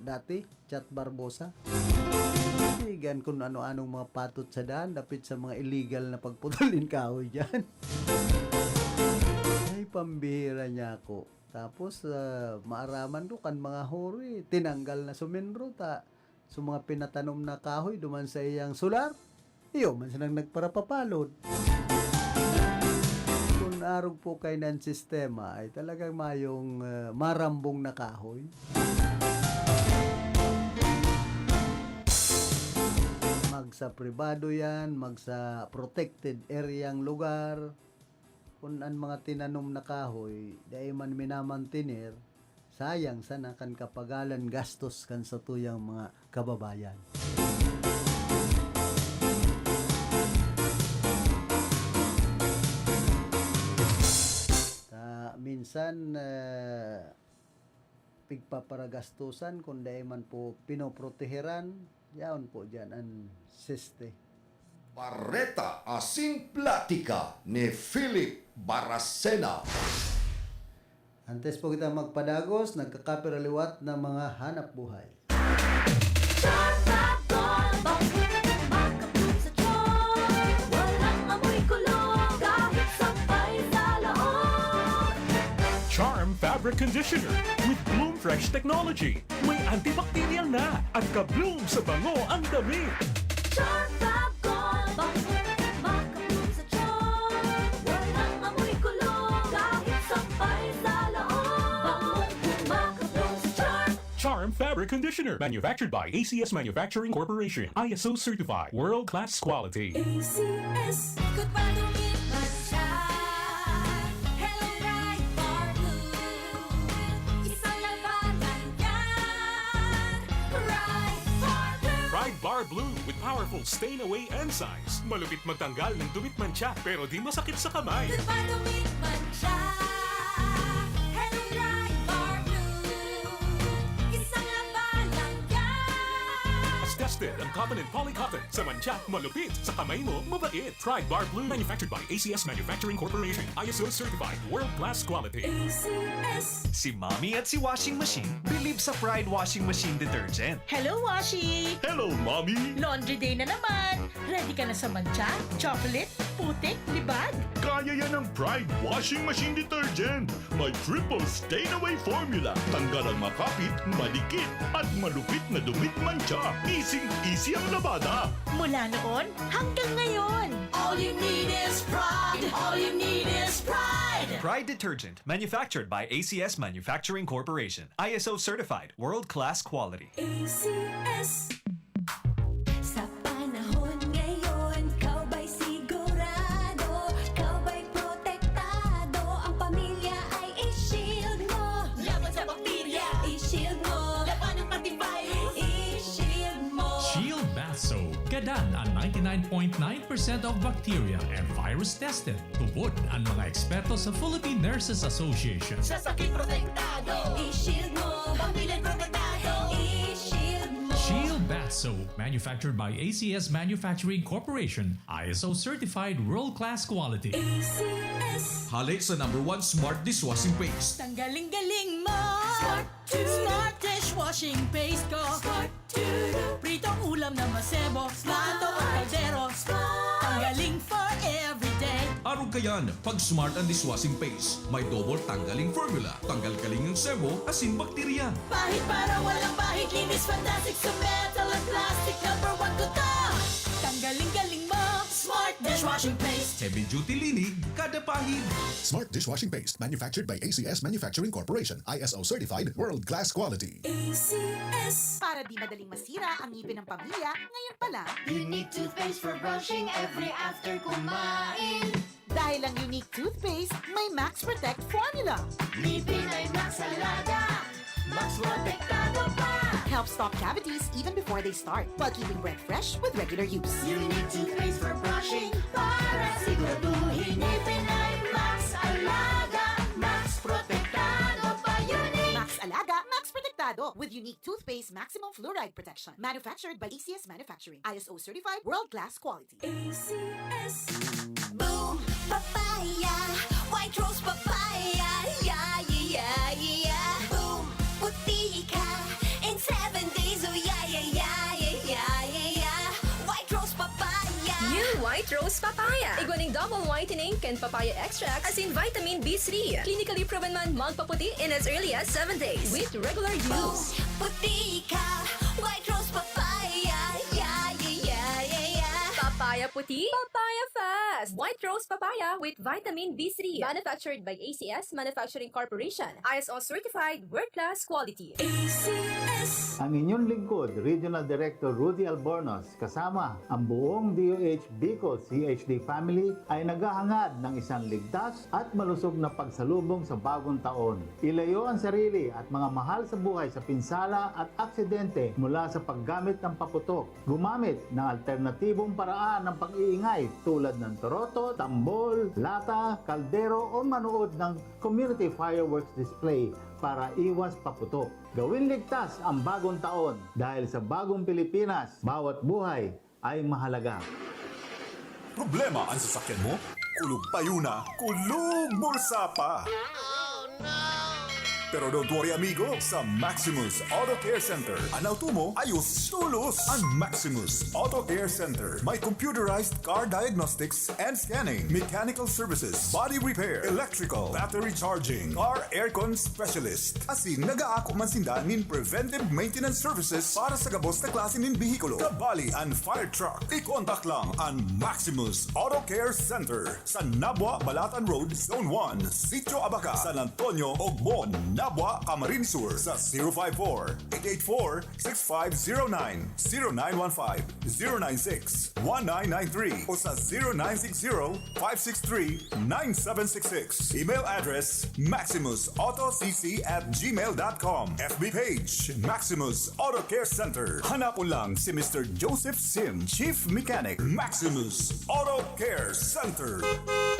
dati, Chat Barbosa. Sigan kung ano-anong mga patot sa daan, dapit sa mga illegal na pagputol nin kahoy dyan. Ay, pambihira niya ako. Tapos, ah, maaraman ko kan mga huri, tinanggal na suminro ta. So, mga pinatanom na kahoy duman sa iyang solar, iyo man silang nagparapapalod. Kung arog po kainan sistema, ay talagang mayong, ah, marambong na kahoy. Magsa pribado yan, magsa protected area ang lugar. Kun an mga tinanom na kahoy dai man minamantener, sayang sana kan kapagalan gastos kan satuyang mga kababayan. Ta minsan, eh, pigpaparagastusan kun dai man po pinoproteheran, yaon po diyan an siste. Bareta asin platika ni Philip Baracena. Antes po kita magpadagos, nagkakapiraliwat na mga hanap buhay. Charm Fab Gold, bangkong makabloom sa charm. Walang amoy kulog, kahit sampay sa laog. Charm Fabric Conditioner with Bloom Fresh Technology. May antibacterial na at ka-bloom sa bango ang damit. Charm Fab Gold, bangkong makabloom sa charm. Walang amoy kulog, kahit sampay sa laog. Bangkong makabloom sa charm. Charm Fabric Conditioner, manufactured by A C S Manufacturing Corporation, I S O certified, world class quality. A C S. Good pa dumit man siya. Hello, Pride Bar Blue. Isang labanan yan. Pride Bar Blue. Pride Bar Blue with powerful stain away enzymes. Malupit magtanggal ng dumit mantsa pero di masakit sa kamay. Good pa dumit man siya. Hello, Pride Bar Blue. Isang labanan yan. Tested ang cotton and polycotton. Sa mantsa, malupit. Sa kamay mo, mabait. Pride Bar Blue. Manufactured by A C S Manufacturing Corporation. I S O certified. World class quality. A C S. Si Mommy at si Washing Machine bilib sa Pride Washing Machine Detergent. Hello, Washi! Hello, Mommy! Laundry day na naman! Ready ka na sa mantsa, chocolate, putik, libag? Kaya yan ng Pride Washing Machine Detergent! May triple stain away formula. Tanggal ang makapit, madikit, at malupit na dumit mantsa. Easy-easy ang labada. Mula noon hanggang ngayon! All you need is pride. All you need is pride. Pride Detergent, manufactured by A C S Manufacturing Corporation. I S O certified, world-class quality. A C S. Sa panahon ngayon, ikaw ba'y sigurado? Ikaw ba'y protektado? Ang pamilya ay i-shield mo. Laban sa bakterya, i-shield mo. Laban ng antivirus, i-shield mo. Shield Bath Soap. Gadan ang ninety-nine point nine percent of bacteria and virus tested. Tubod ang mga eksperto sa Philippine Nurses Association. Sa sakit protektado, i-shield mo. Pamilya protektado, i-shield mo. Shield Bath Soap, manufactured by A C S Manufacturing Corporation, I S O certified world-class quality. A C S. Hale sa number one smart dishwashing paste. Tanggaling-galing mo! Smart to Smart dishwashing paste ko! Smart to Pritong ulam na masebo, plato o kaldero. Tanggaling for everyday. Arog kayan, pag smart ang dishwashing paste. May double tanggaling formula. Tanggal galing ang sebo, asin bakterya. Pahid para walang bahid. Linis fantastic sa metal at plastic. Number one ko to. Tanggaling-galing mo! Smart dishwashing paste. Heavy duty linig, kada pahid. Smart dishwashing paste, manufactured by A C S Manufacturing Corporation, I S O certified, world class quality. A C S. Para di madaling masira ang ngipin ng pamilya, ngayon pa lang. Unique toothpaste for brushing every after kumain. Dahil ang Unique Toothpaste may Max Protect Formula. Ngipin ay Max Alaga. Max Protektado pa. Helps stop cavities even before they start, while keeping breath fresh with regular use. Unique toothpaste for brushing para siguraduhin ngipin ay Max Alaga. Max Protektado pa. Unique. Max Alaga, Max Protektado, with Unique Toothpaste Maximum Fluoride Protection. Manufactured by A C S Manufacturing. I S O certified, world-class quality. A C S. Boom! Papa! Yeah, White Rose Papaya, yeah, yeah, yeah, yeah. Boom, puti ka in seven days, oh yeah, yeah, yeah, yeah, yeah, yeah, yeah. White Rose Papaya. New White Rose Papaya. Igwa ning double whitening kan papaya extract, asin vitamin B three. Clinically proven man magpaputi in as early as seven days with regular use. Boom, puti ka, White Rose Papaya, yeah, yeah, yeah, yeah, yeah. Papaya puti, papaya fast. White Rose Papaya with vitamin B three. Manufactured by A C S Manufacturing Corporation. I S O certified, world class quality. A C S. Ang inyong lingkod, Regional Director Rudy Albornoz, kasama ang buong D O H Bicol C H D family, ay naghahangad ng isang ligtas at malusog na pagsalubong sa bagong taon. Ilayo ang sarili at mga mahal sa buhay sa pinsala at aksidente mula sa paggamit ng paputok. Gumamit ng alternatibong paraan ng pag-iingay, tulad ng torotot, tambol, lata, kaldero, o manood ng community fireworks display para iwas paputok. Gawin ligtas ang bagong taon, dahil sa bagong Pilipinas, bawat buhay ay mahalaga. Problema an sasakyan mo? Kulog payo na, kulog bulsa pa! Pero don't worry, amigo, sa Maximus Auto Care Center, an auto mo ayos tolos. An Maximus Auto Care Center may computerized car diagnostics and scanning, mechanical services, body repair, electrical, battery charging, car aircon specialist. Asin nagaako man sinda nin preventive maintenance services para sa gabos na klase nin behikulo. Kabali an fire truck. I-contact lang an Maximus Auto Care Center sa Nabua, Balatan Road, Zone one, Sitio Abaca, San Antonio, Ogbon, Nabua, Camarines Sur sa zero five four, eight eight four, six five zero nine, zero nine one five, zero nine six, one nine nine three o sa zero nine six zero, five six three, nine seven six six. Email address, maximus auto c c at gmail dot com. F B page, Maximus Auto Care Center. Hanapon lang si Mister Joseph Sim, Chief Mechanic, Maximus Auto Care Center.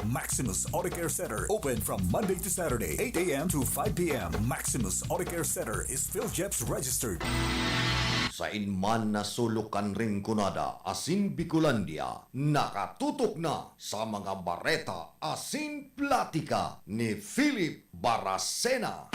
Maximus Auto Care Center, open from Monday to Saturday, eight a m to five p m. Maximus Auto Care Center is PhilGEPS registered. Sain man na sulok kan Rinconada asin Bicolandia, nakatutok na sa mga bareta asin platika ni Philip Baracena.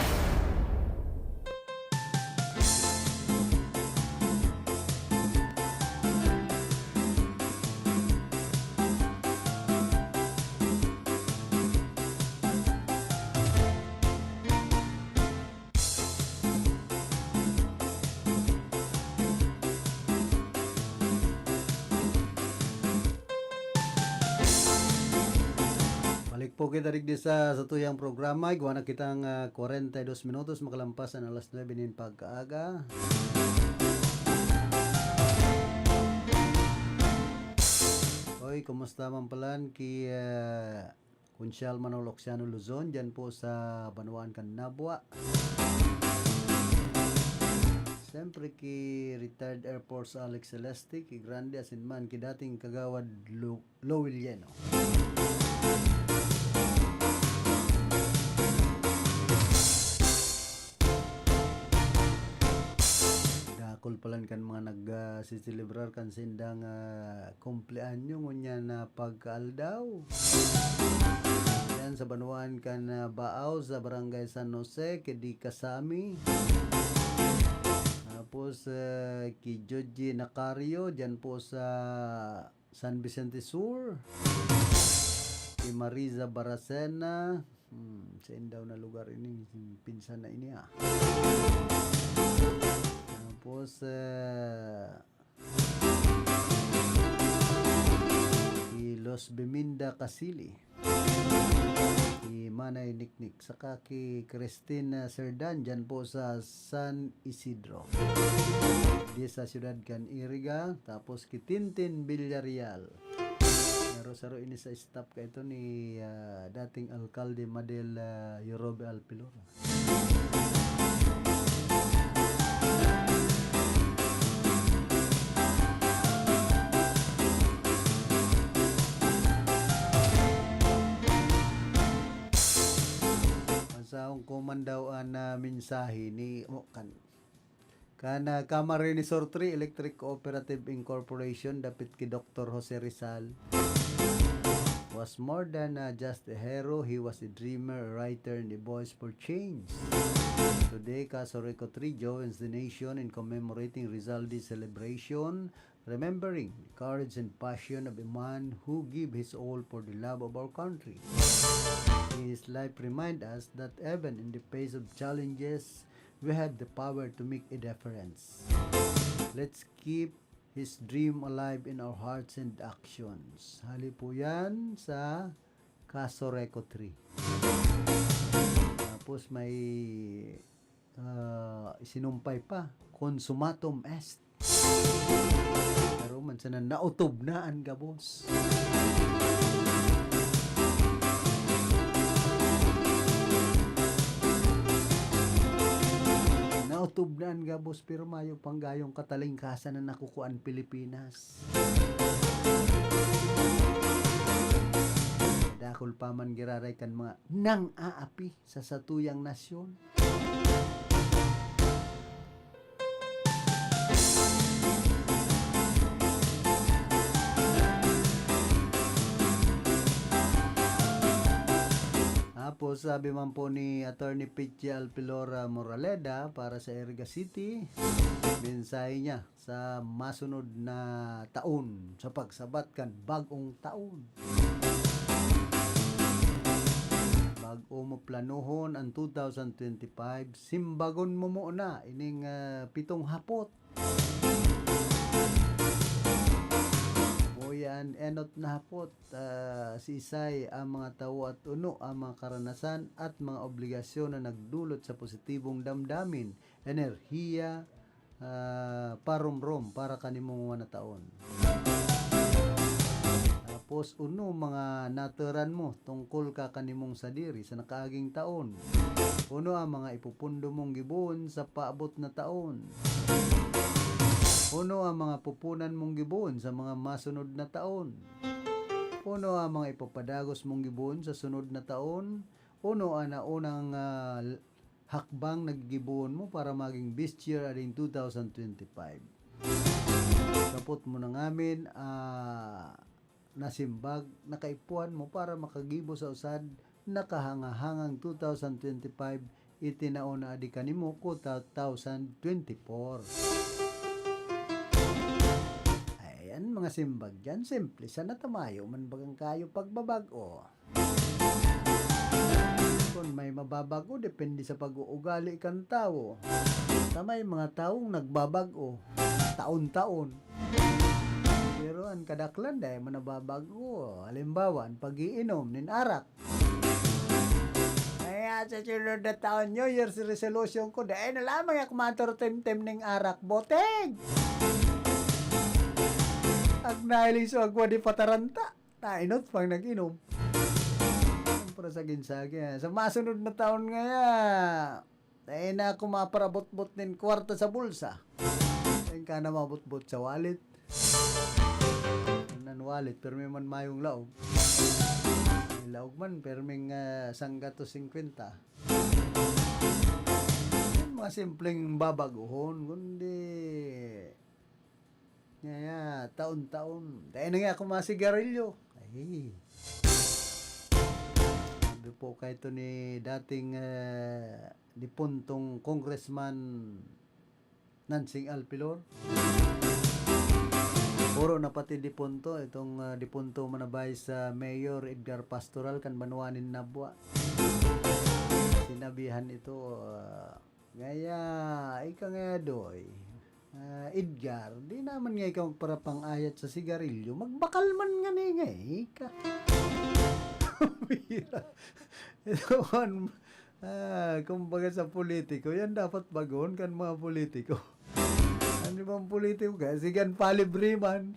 Balik po kita digdi sa satuyang programa. Igwa na kitang, ah, kwarenta y dos minutos makalampas an alas nuebe nin pagkaaga. Oy, kumusta man palan ki, ah, Konsyal Manolo Xiano Luzon, dyan po sa banwaan kan Nabua. Siyempre, ki retired Air Force Alex Celeste, ki Grande, asin man, ki dating Kagawad Lo-, Lowell Yeno. Dakul palan kan mga nag, ah, siselebrar kan sindang, ah, kumpleanyo ngunyan na pagkaaldaw. Yan sa banwaan kan, ah, Baaw, sa Barangay San Jose, ki Di Kasami. Tapos, ah, ki Joji Nacario, dyan po sa San Vicente Sur. Ki Mariza Baracena. Hmm, sain daw na lugar ini, pinsan na ini, ah. Tapos, ah, ki Los Beminda Casili, ki Manay Niknik, saka ki Christine Serdan, dyan po sa San Isidro. Di sa siyudad kan Iriga, tapos ki Tintin Villarreal. Saro-saro ini sa staff kaito ni, ah, dating alkalde Madel, ah, Yorobe Alpilor. Basahon ko man daw an, ah, mensahe ni, oh, kan, kan, ah, Camarines Sur three Electric Cooperative Incorporation, dapit ki Doktor Jose Rizal. was more than, uh, just a hero, he was a dreamer, a writer, and a voice for change. Today, Caso Recotre joins the nation in commemorating Rizaldi's celebration, remembering the courage and passion of a man who gave his all for the love of our country. His life remind us that even in the face of challenges, we have the power to make a difference. Let's keep his dream alive in our hearts and actions. Hali po yan sa Caso Recotre. Tapos may, ah, isinumpay pa, "Consummatum est." Pero man sana, "Naotob na an gabos." Naotob na an gabos, pero mayo pang gayong katalingkasan na nakukuan Pilipinas. Dakul pa man giraray kan mga nang-aapi sa satuyang nasyon. Tapos, sabi man po ni Attorney Pichi Alpilora Moraleda para sa Iriga City, mensahe niya sa masunod na taon sa pagsabat kan bag-ong taon. Bag-o mo planohon an two thousand twenty-five, simbagon mo muna ining, ah, pitong hapot. O yan, enot na hapot, ah, siisay ang mga tawo at uno ang mga karanasan at mga obligasyon na nagdulot sa positibong damdamin, enerhiya, ah, paromrom para kanimong ngwa na taon. Tapos, uno mga naturan mo tungkol ka kanimong sadiri sa nakaaging taon. Uno ang mga ipupundo mong gibohon sa paabot na taon. Uno ang mga pupunan mong gibohon sa mga masunod na taon. Uno ang mga ipapadagos mong gibohon sa sunod na taon. Uno ang naunang, ah, hakbang na gigibohon mo para maging best year ading two thousand twenty-five. Sapot mo na ngamin, ah, nasimbag, nakaipuhan mo para makagibo sa usad, nakahangahangang two thousand twenty-five, itinaon na adi kanimo ko two thousand twenty-four. Ayan, mga simbag dyan, simple sana ta mayo man bagang kayo pagbabag-o. Kun may mababag-o, depende sa pag-uugali kan tawo. Ta may mga tawong nagbabag-o, taon-taon. Pero an kadaklan, dai man nababag-o. Halimbawa, an pag-iinom nin arak. Kaya sa sunod na taon, New Year's resolution ko, dai na lamang ako maturtimtim ning arak. Botig! Ang nahiling sa agwa di pataranta. Nainot pang nag-inom. Siyempre, sagin-sagin. Sa masunod na taon ngaya, dai na ako maparabot-bot nin kwarta sa bulsa. Dai ka na mabot-bot sa wallet. Nan wallet, pero may man mayong laog. May laog man, pero may, ah, sanggatos singkwenta. Yan, mga simpleng babaguhon, kundi ngaya, taon-taon. Dai na nga ako masigarilyo. Ay. Sabi po kay ito ni dating, eh, dipuntong Congressman Nansing Alpilor. Puro na pati dipunto, itong, ah, dipunto man na Vice, ah, Mayor Edgar Pastoral kan banwa nin Nabua. Sinabihan ito, ah, Ngaya, ika nga, Doy. Ah, Edgar, di naman nga ikaw magparapang-ayat sa sigarilyo. Magbakal man nga ni nga, eh, ika. Bira. Ito man, ah, kumbaga sa politiko, yan dapat baguhon kan mga politiko. Ano bang politiko ka? Sige, an palibre man.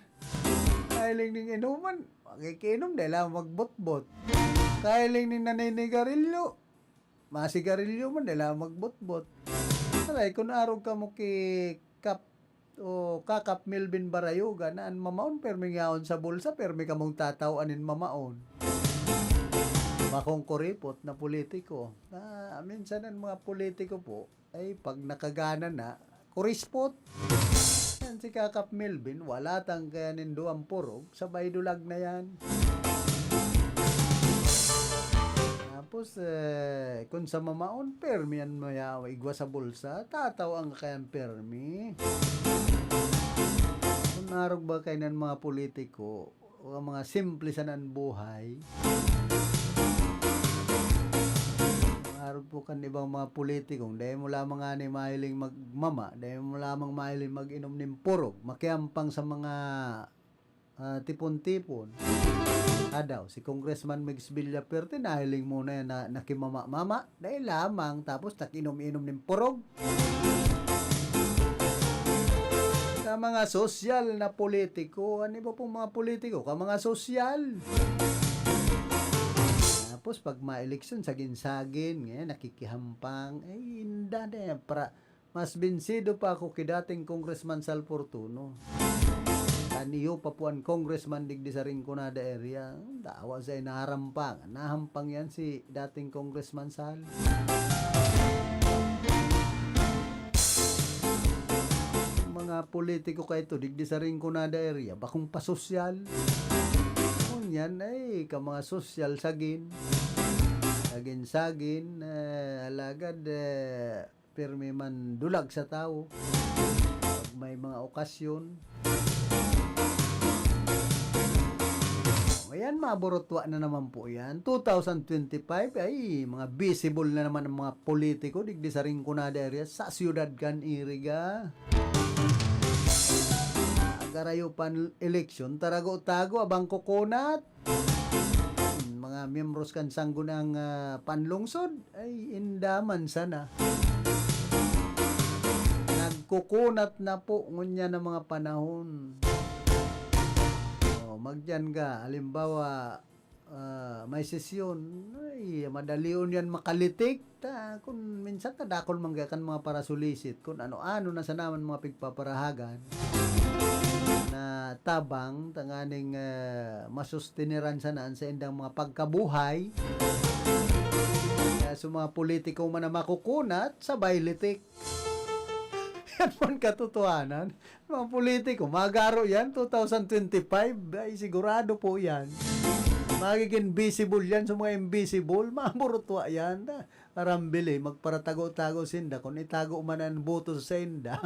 Kahiling ning inuman, makikinom, dahil lang magbotbot. Kahiling ning naninigarilyo, masigarilyo man, dai lang magbotbot. Aray, kun arog kamo ki Kap o Kakap Melvin Barayoga na an mamaon permi yaon sa bulsa, permi kamong tataw anin mamaon. Bakong kuripot na politiko. Ah, minsan an mga politiko po, ay, pag nakagana na, kurispot. Yan si Kakap Melvin, wala tang kaya nin duwang purog, sabay dulag na yan. Tapos, eh, kun sa mamaon, permi an maya-, igwa sa bulsa, tataw ang kakayan permi. Kun arog ba kainan mga politiko, o ang mga simple sana an buhay, arog po kan ibang mga politikong dai mo lamang ngani mahiling magmama, dai mo lamang mahiling mag-inom nin purog, makiampang sa mga, ah, tipon-tipon. Adaw, si Congressman Migs Villafuerte, nahiling mo na yan na nakimama-mama, dai lamang, tapos nakinom-inom nin purog. Sa mga sosyal na politiko, ano ba pong mga politiko? Ka mga sosyal. Tapos pag maeleksyon, sagin-sagin, ngayon nakikihampang. Ay, inda na yan. Para, mas binsido pa ako ki dating Congressman Sal Fortuno. Kan iyo pa po an congressman digdi sa Rinconada area. Dawa sa inarampang. Nahampang yan si dating Congressman Sal. Mga politiko kaito digdi sa Rinconada area, bakong pasosyal. Ngunyan, ay, ka mga sosyal sagin. Sagin-sagin, eh, alagad, eh, pirmi man dulag sa tawo. Pag may mga okasyon. Ayan, maburutwa na naman po yan. Two thousand twenty-five, ay, mga visible na naman ang mga politiko digdi sa Rinconada area, sa siyudad kan Iriga. Agarayo pan eleksyon, tarago-tago, abang kukunat. Hmm, mga miyembros kan Sangguniang, ah, Panlungsod, ay, inda man sana. Nagkukunat na po ngunyan ang mga panahon. Oh, magdiyan ka, halimbawa, ah, may sesyon, ay, madalion yan makalitik. Ta, kun minsan kadakol man kaya kan mga parasulisit, kun ano-ano na sana man mga pigpaparahagan na tabang tanganing, eh, masusteneran sana an saindang mga pagkabuhay. Kaya sa mga politiko man na makukunat, sabay litik. Yan man katotohanan. Mga politiko, magaro yan, two thousand twenty-five, ay sigurado po yan. Magiging visible yan sa mga invisible, maburutwa yan. Ta, aram bili, magparatago-tago sinda, kung itago man ang boto sa sinda.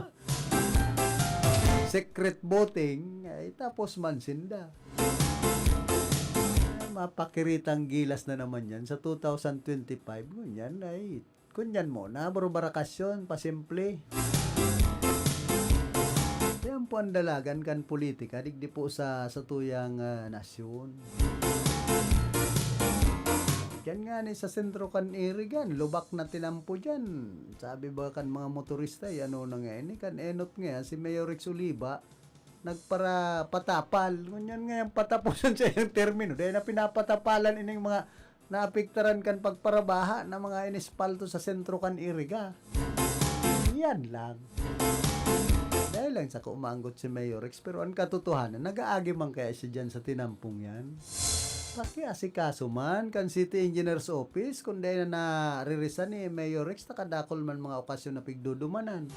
Secret voting, ay tapos man sinda. Ay, mapakiritang gilas na naman yan sa two thousand twenty-five, ngunyan ay Kunyan mo na, baro barakasyon, pasimple. Yan po ang dalagan kan politika, digdi po sa, sa tuyang, ah, nasyon. Diyan nga ni sa sentro kan Iriga, lubak na tinampo diyan. Sabi ba kan mga motorista, "Ay, ano na nga ini?" Kan enot nga, si Mayor Rex Oliva, nagparapatapal. Ngunyan nga yung patapusan sa iyang termino, dahil na pinapatapalan ining mga naapektaran kan pagparabaha na mga inispalto sa sentro kan Iriga. Yan lang. Dahil lang sa kumaanggot si Mayor Rex, pero ang katotohanan, nag-aagi man kaya siya dyan sa tinampong yan? Pakiasikaso man kan City Engineer's Office, kung dahil na naririsan ni Mayor Rex, nakadakol man mga okasyon na pigdudumanan.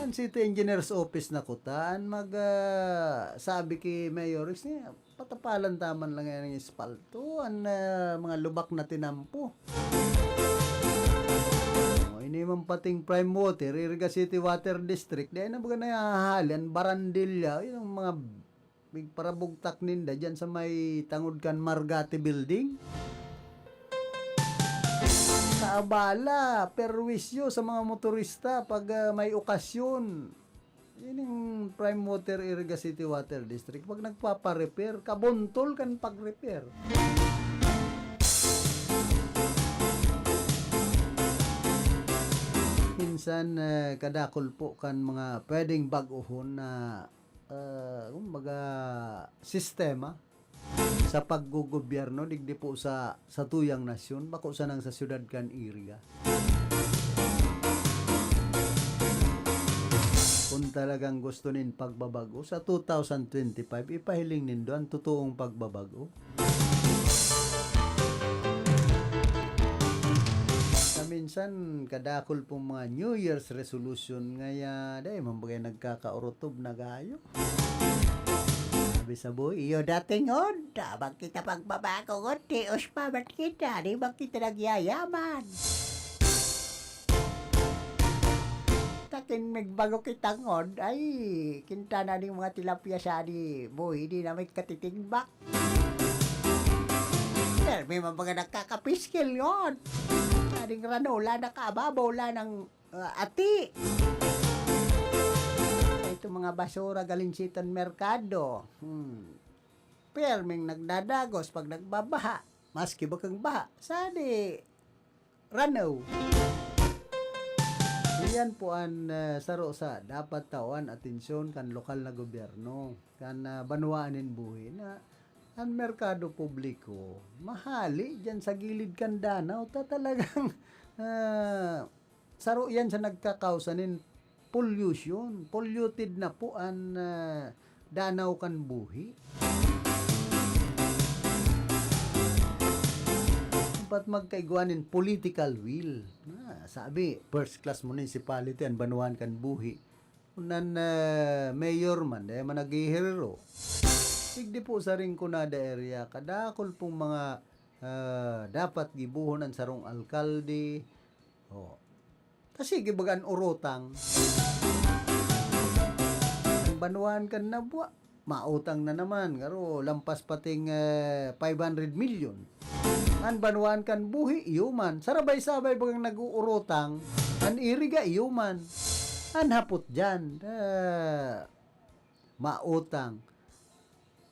Ang City Engineer's Office na kuta, an mag, ah, sabi ki Mayor Rex niya, patapalan ta man lang yan ng espalto, an, ah, mga lubak na tinampo. O, ini man pating Prime Water, Iriga City Water District, dahil na baga nahahali, an barandilya, yung mga big parabugtak ninda dyan sa may tangod kan Margate Building. Sa abala, perwisyo sa mga motorista pag, ah, may okasyon. Ining Prime Water, Iriga City Water District, pag nagpapa-repair, kabuntol kan pag-repair. Minsan, eh, kadakol po kan mga pwedeng bag-ohon na, ah, kumbaga, sistema sa paggogobyerno digdi po sa, sa tuyang nasyon, bako sanang sa siyudad kan Iriga. Kung talagang gusto nin pagbabago, sa two thousand twenty-five, ipahiling nindo ang totoong pagbabago. Sa minsan, kadakol pong mga New Year's resolution, ngaya, dai man bagay nagkakaorotob na gayo. Sabi sa buhi, "Iyo dating on, da man kita pagbabago ngunyan, tios pa man kita, di man kita nagyayaman." Takin magbago kita ngon, ay, kinta na ning mga tilapia sa di buhi, di na may katitigbak. Pero may mga nagkakapiskil ngon. Aring ranola, nakababaw la ng ah, ati. Ito mga basura galing sitan merkado. Hmm. Perming nagdadagos pag nagbabaha. Maski bakang baha. Sadi, ranaw. Iyan po an, ah, saro sa dapat tawan atensyon kan lokal na gobyerno, kan, ah, banwaan nin buhi na an merkado publiko, mahali diyan sa gilid kan danaw, ta talagang, ah, saro yan sa nagkakausa nin pollution. Polluted na po an, ah, danaw kan buhi. Dapat magkaigwa nin political will. Ah, sabi, first class municipality an banwaan kan buhi. Kun an, ah, mayor man, dai man naghihiriro. Digdi po sa Rinconada area, kadakul pong mga, ah, dapat gibohon an sarong alkalde. Oh. Ta sige baga an urutang. An banwaan kan Nabua, mautang na naman, garo lampas pating, eh, five hundred million. An banwaan kan buhi, iyo man. Sarabay-sabay bagang nag-uurutang, an Iriga, iyo man. An hapot diyan, eh, mautang.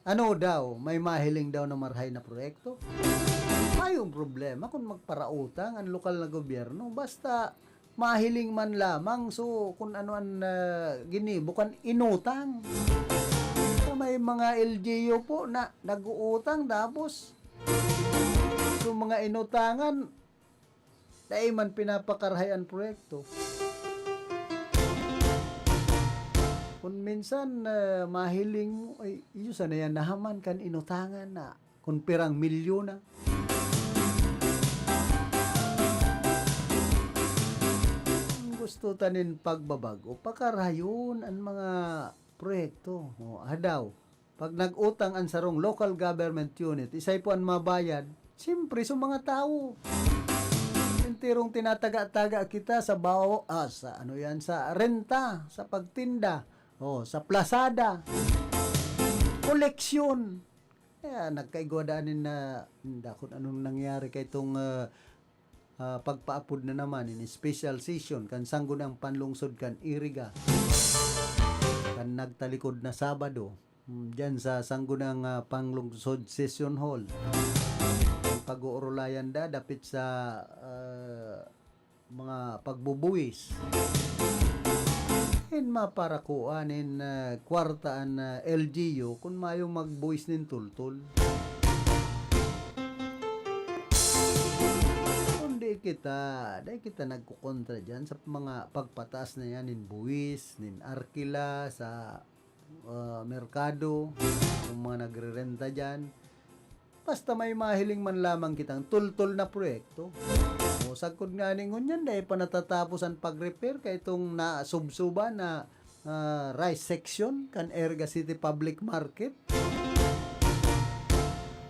Ano daw, may mahiling daw na marahay na proyekto? Mayong problema kung magparautang an lokal na gobyerno. Basta mahiling man lamang, so, kung ano an, ah, ginibo kan inutang. Sa may mga L G U po na nag-uutang, tapos yung mga inutangan, dai man pinapakarahay an proyekto. Kung minsan, ah, mahiling mo, ay, iyo sana yan nahaman kan inutangan na kung pirang milyon na. Ang gusto ta nin pagbabago, pakarayon an mga proyekto. O, hadaw, pag nag-utang an sarong local government unit, isay po an mabayad, siyempre, sa mga tawo. Enterong tinataga-taga kita sa bao-, ah, sa ano yan, sa renta, sa pagtinda, o, sa plasada, koleksyon. Kaya nagkaigwa daan nin na, inda kun anong nangyari kay itong, ah, ah, pagpaapod na naman in special session kan Sangguniang Panlungsod kan Iriga. Kan nagtalikod na Sabado, hmm, dyan sa Sangguniang, ah, Panlungsod Session Hall. Ang pag-uurulayan da, dapit sa, ah, mga pagbubuwis. In maparakuan in, ah, kwarta an, ah, L G U kun mayong magbuwis nin tultol. Kundi kita, dai kita nagkukontra diyan sa mga pagpataas na yan nin buwis, nin arkila, sa, ah, merkado, yung mga nagrerenta diyan. Basta may mahiling man lamang kitang tultol na proyekto. O, sagkod nga ning ngunyan, dai pa natatapos an pag-repair kay itong nasubsuban na, ah, rice section kan Iriga City Public Market.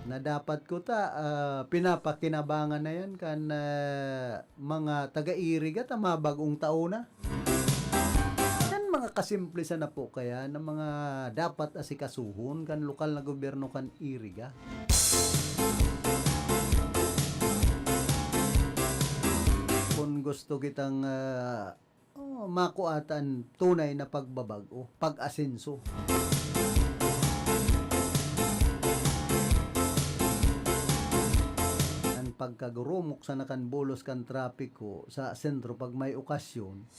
Na dapat kuta, ah, pinapakinabangan na yan kan, ah, mga taga-Iriga ta mabag-ong taon na. Yan mga kasimple sana po kaya na mga dapat asikasuhon kan lokal na gobyerno kan Iriga. Kun gusto kitang, ah, oh, makua ta an tunay na pagbabag-o, pag-asenso. An pagkagurumok sana kan bulos kan trapiko sa sentro pag may okasyon,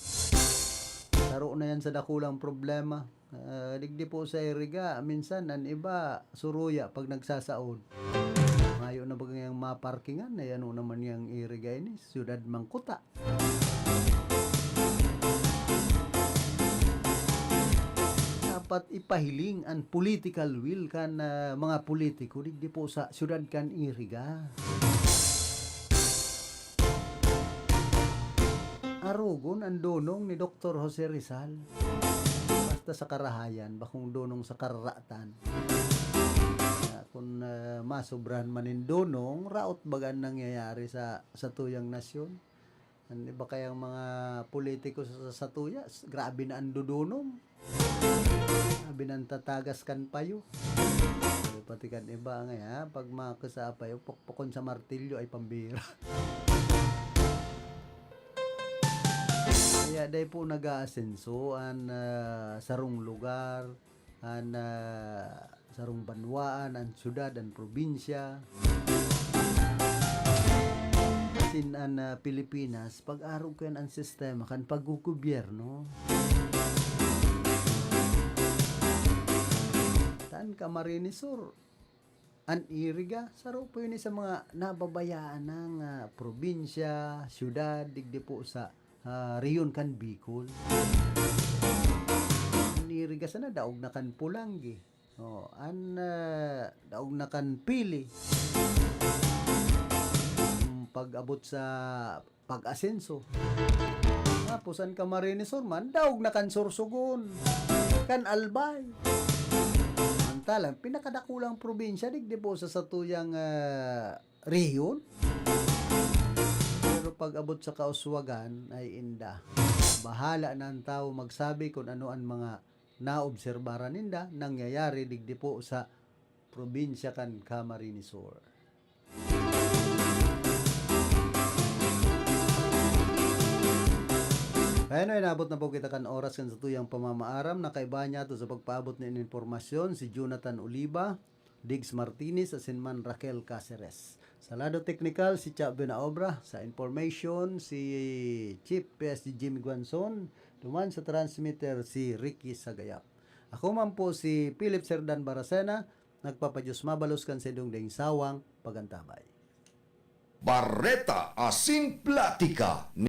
saro na yan sa dakulang problema. Ah, digdi po sa Iriga, minsan an iba suruya pag nagsasaod. Mayo na baga ngayang maparkingan, ay ano naman yang Iriga ini, syudad man kuta. Dapat ipahiling an political will kan, ah, mga politiko digdi po sa syudad kan Iriga. Arogon an dunong ni Doktor Jose Rizal. Basta sa karahayan, bakong dunong sa kararatan. Kun, ah, masobrahan man nin dunong, raot baga an nangyayari sa satuyang nasyon. An iba kayang mga politiko sa, sa satuya, s-, grabe na an dudunong. Grabe na an tatagas kan payo. Pero pati kan iba, ngaya, pag makasa payo, pukpukon sa martilyo ay pambira. Kaya dai po nag-aasenso an, ah, sarong lugar, an, ah, sarong banwaan, an syudad, an probinsya. Asin an, ah, Pilipinas, pag-arog ko yan an sistema kan paggogobyerno. Tan Camarines Sur, an Iriga, saro po yun sa mga nababayaan ng, ah, probinsya, syudad, digdi po sa, ah, rehiyon kan Bicol. An Iriga sana daog na kan Polangui. Oh, an, ah, daog na kan Pili. Ang pag-abot sa pag-asenso. Tapos an Camarines Sur man, daog na kan Sorsogon, kan Albay. Samantala, pinakadakulang probinsya, digdi po sa satuyang, ah, rehiyon. Pero pag-abot sa kauswagan, ay inda. Bahala na ang tawo magsabi kung ano an mga naobserbaran ninda nangyayari digdi po sa probinsya kan Camarines Sur. Kaya na, inabot na po kita kan oras kan satuyang pamamaaram. Nakaiba niya to sa pagpaabot nin impormasyon si Jonathan Oliva, Diggs Martinez, asin man Raquel Caceres. Sa lado teknikal, si Cha Buenaobra. Sa information, si Chief P S D Jimmy Guanzon. Duman sa transmitter, si Ricky Sagayap. Ako man po si Philip Serdan Baracena, nagpapadiyos mabalos kan sa idong daing sawang pagantabay. Bareta asin platika ni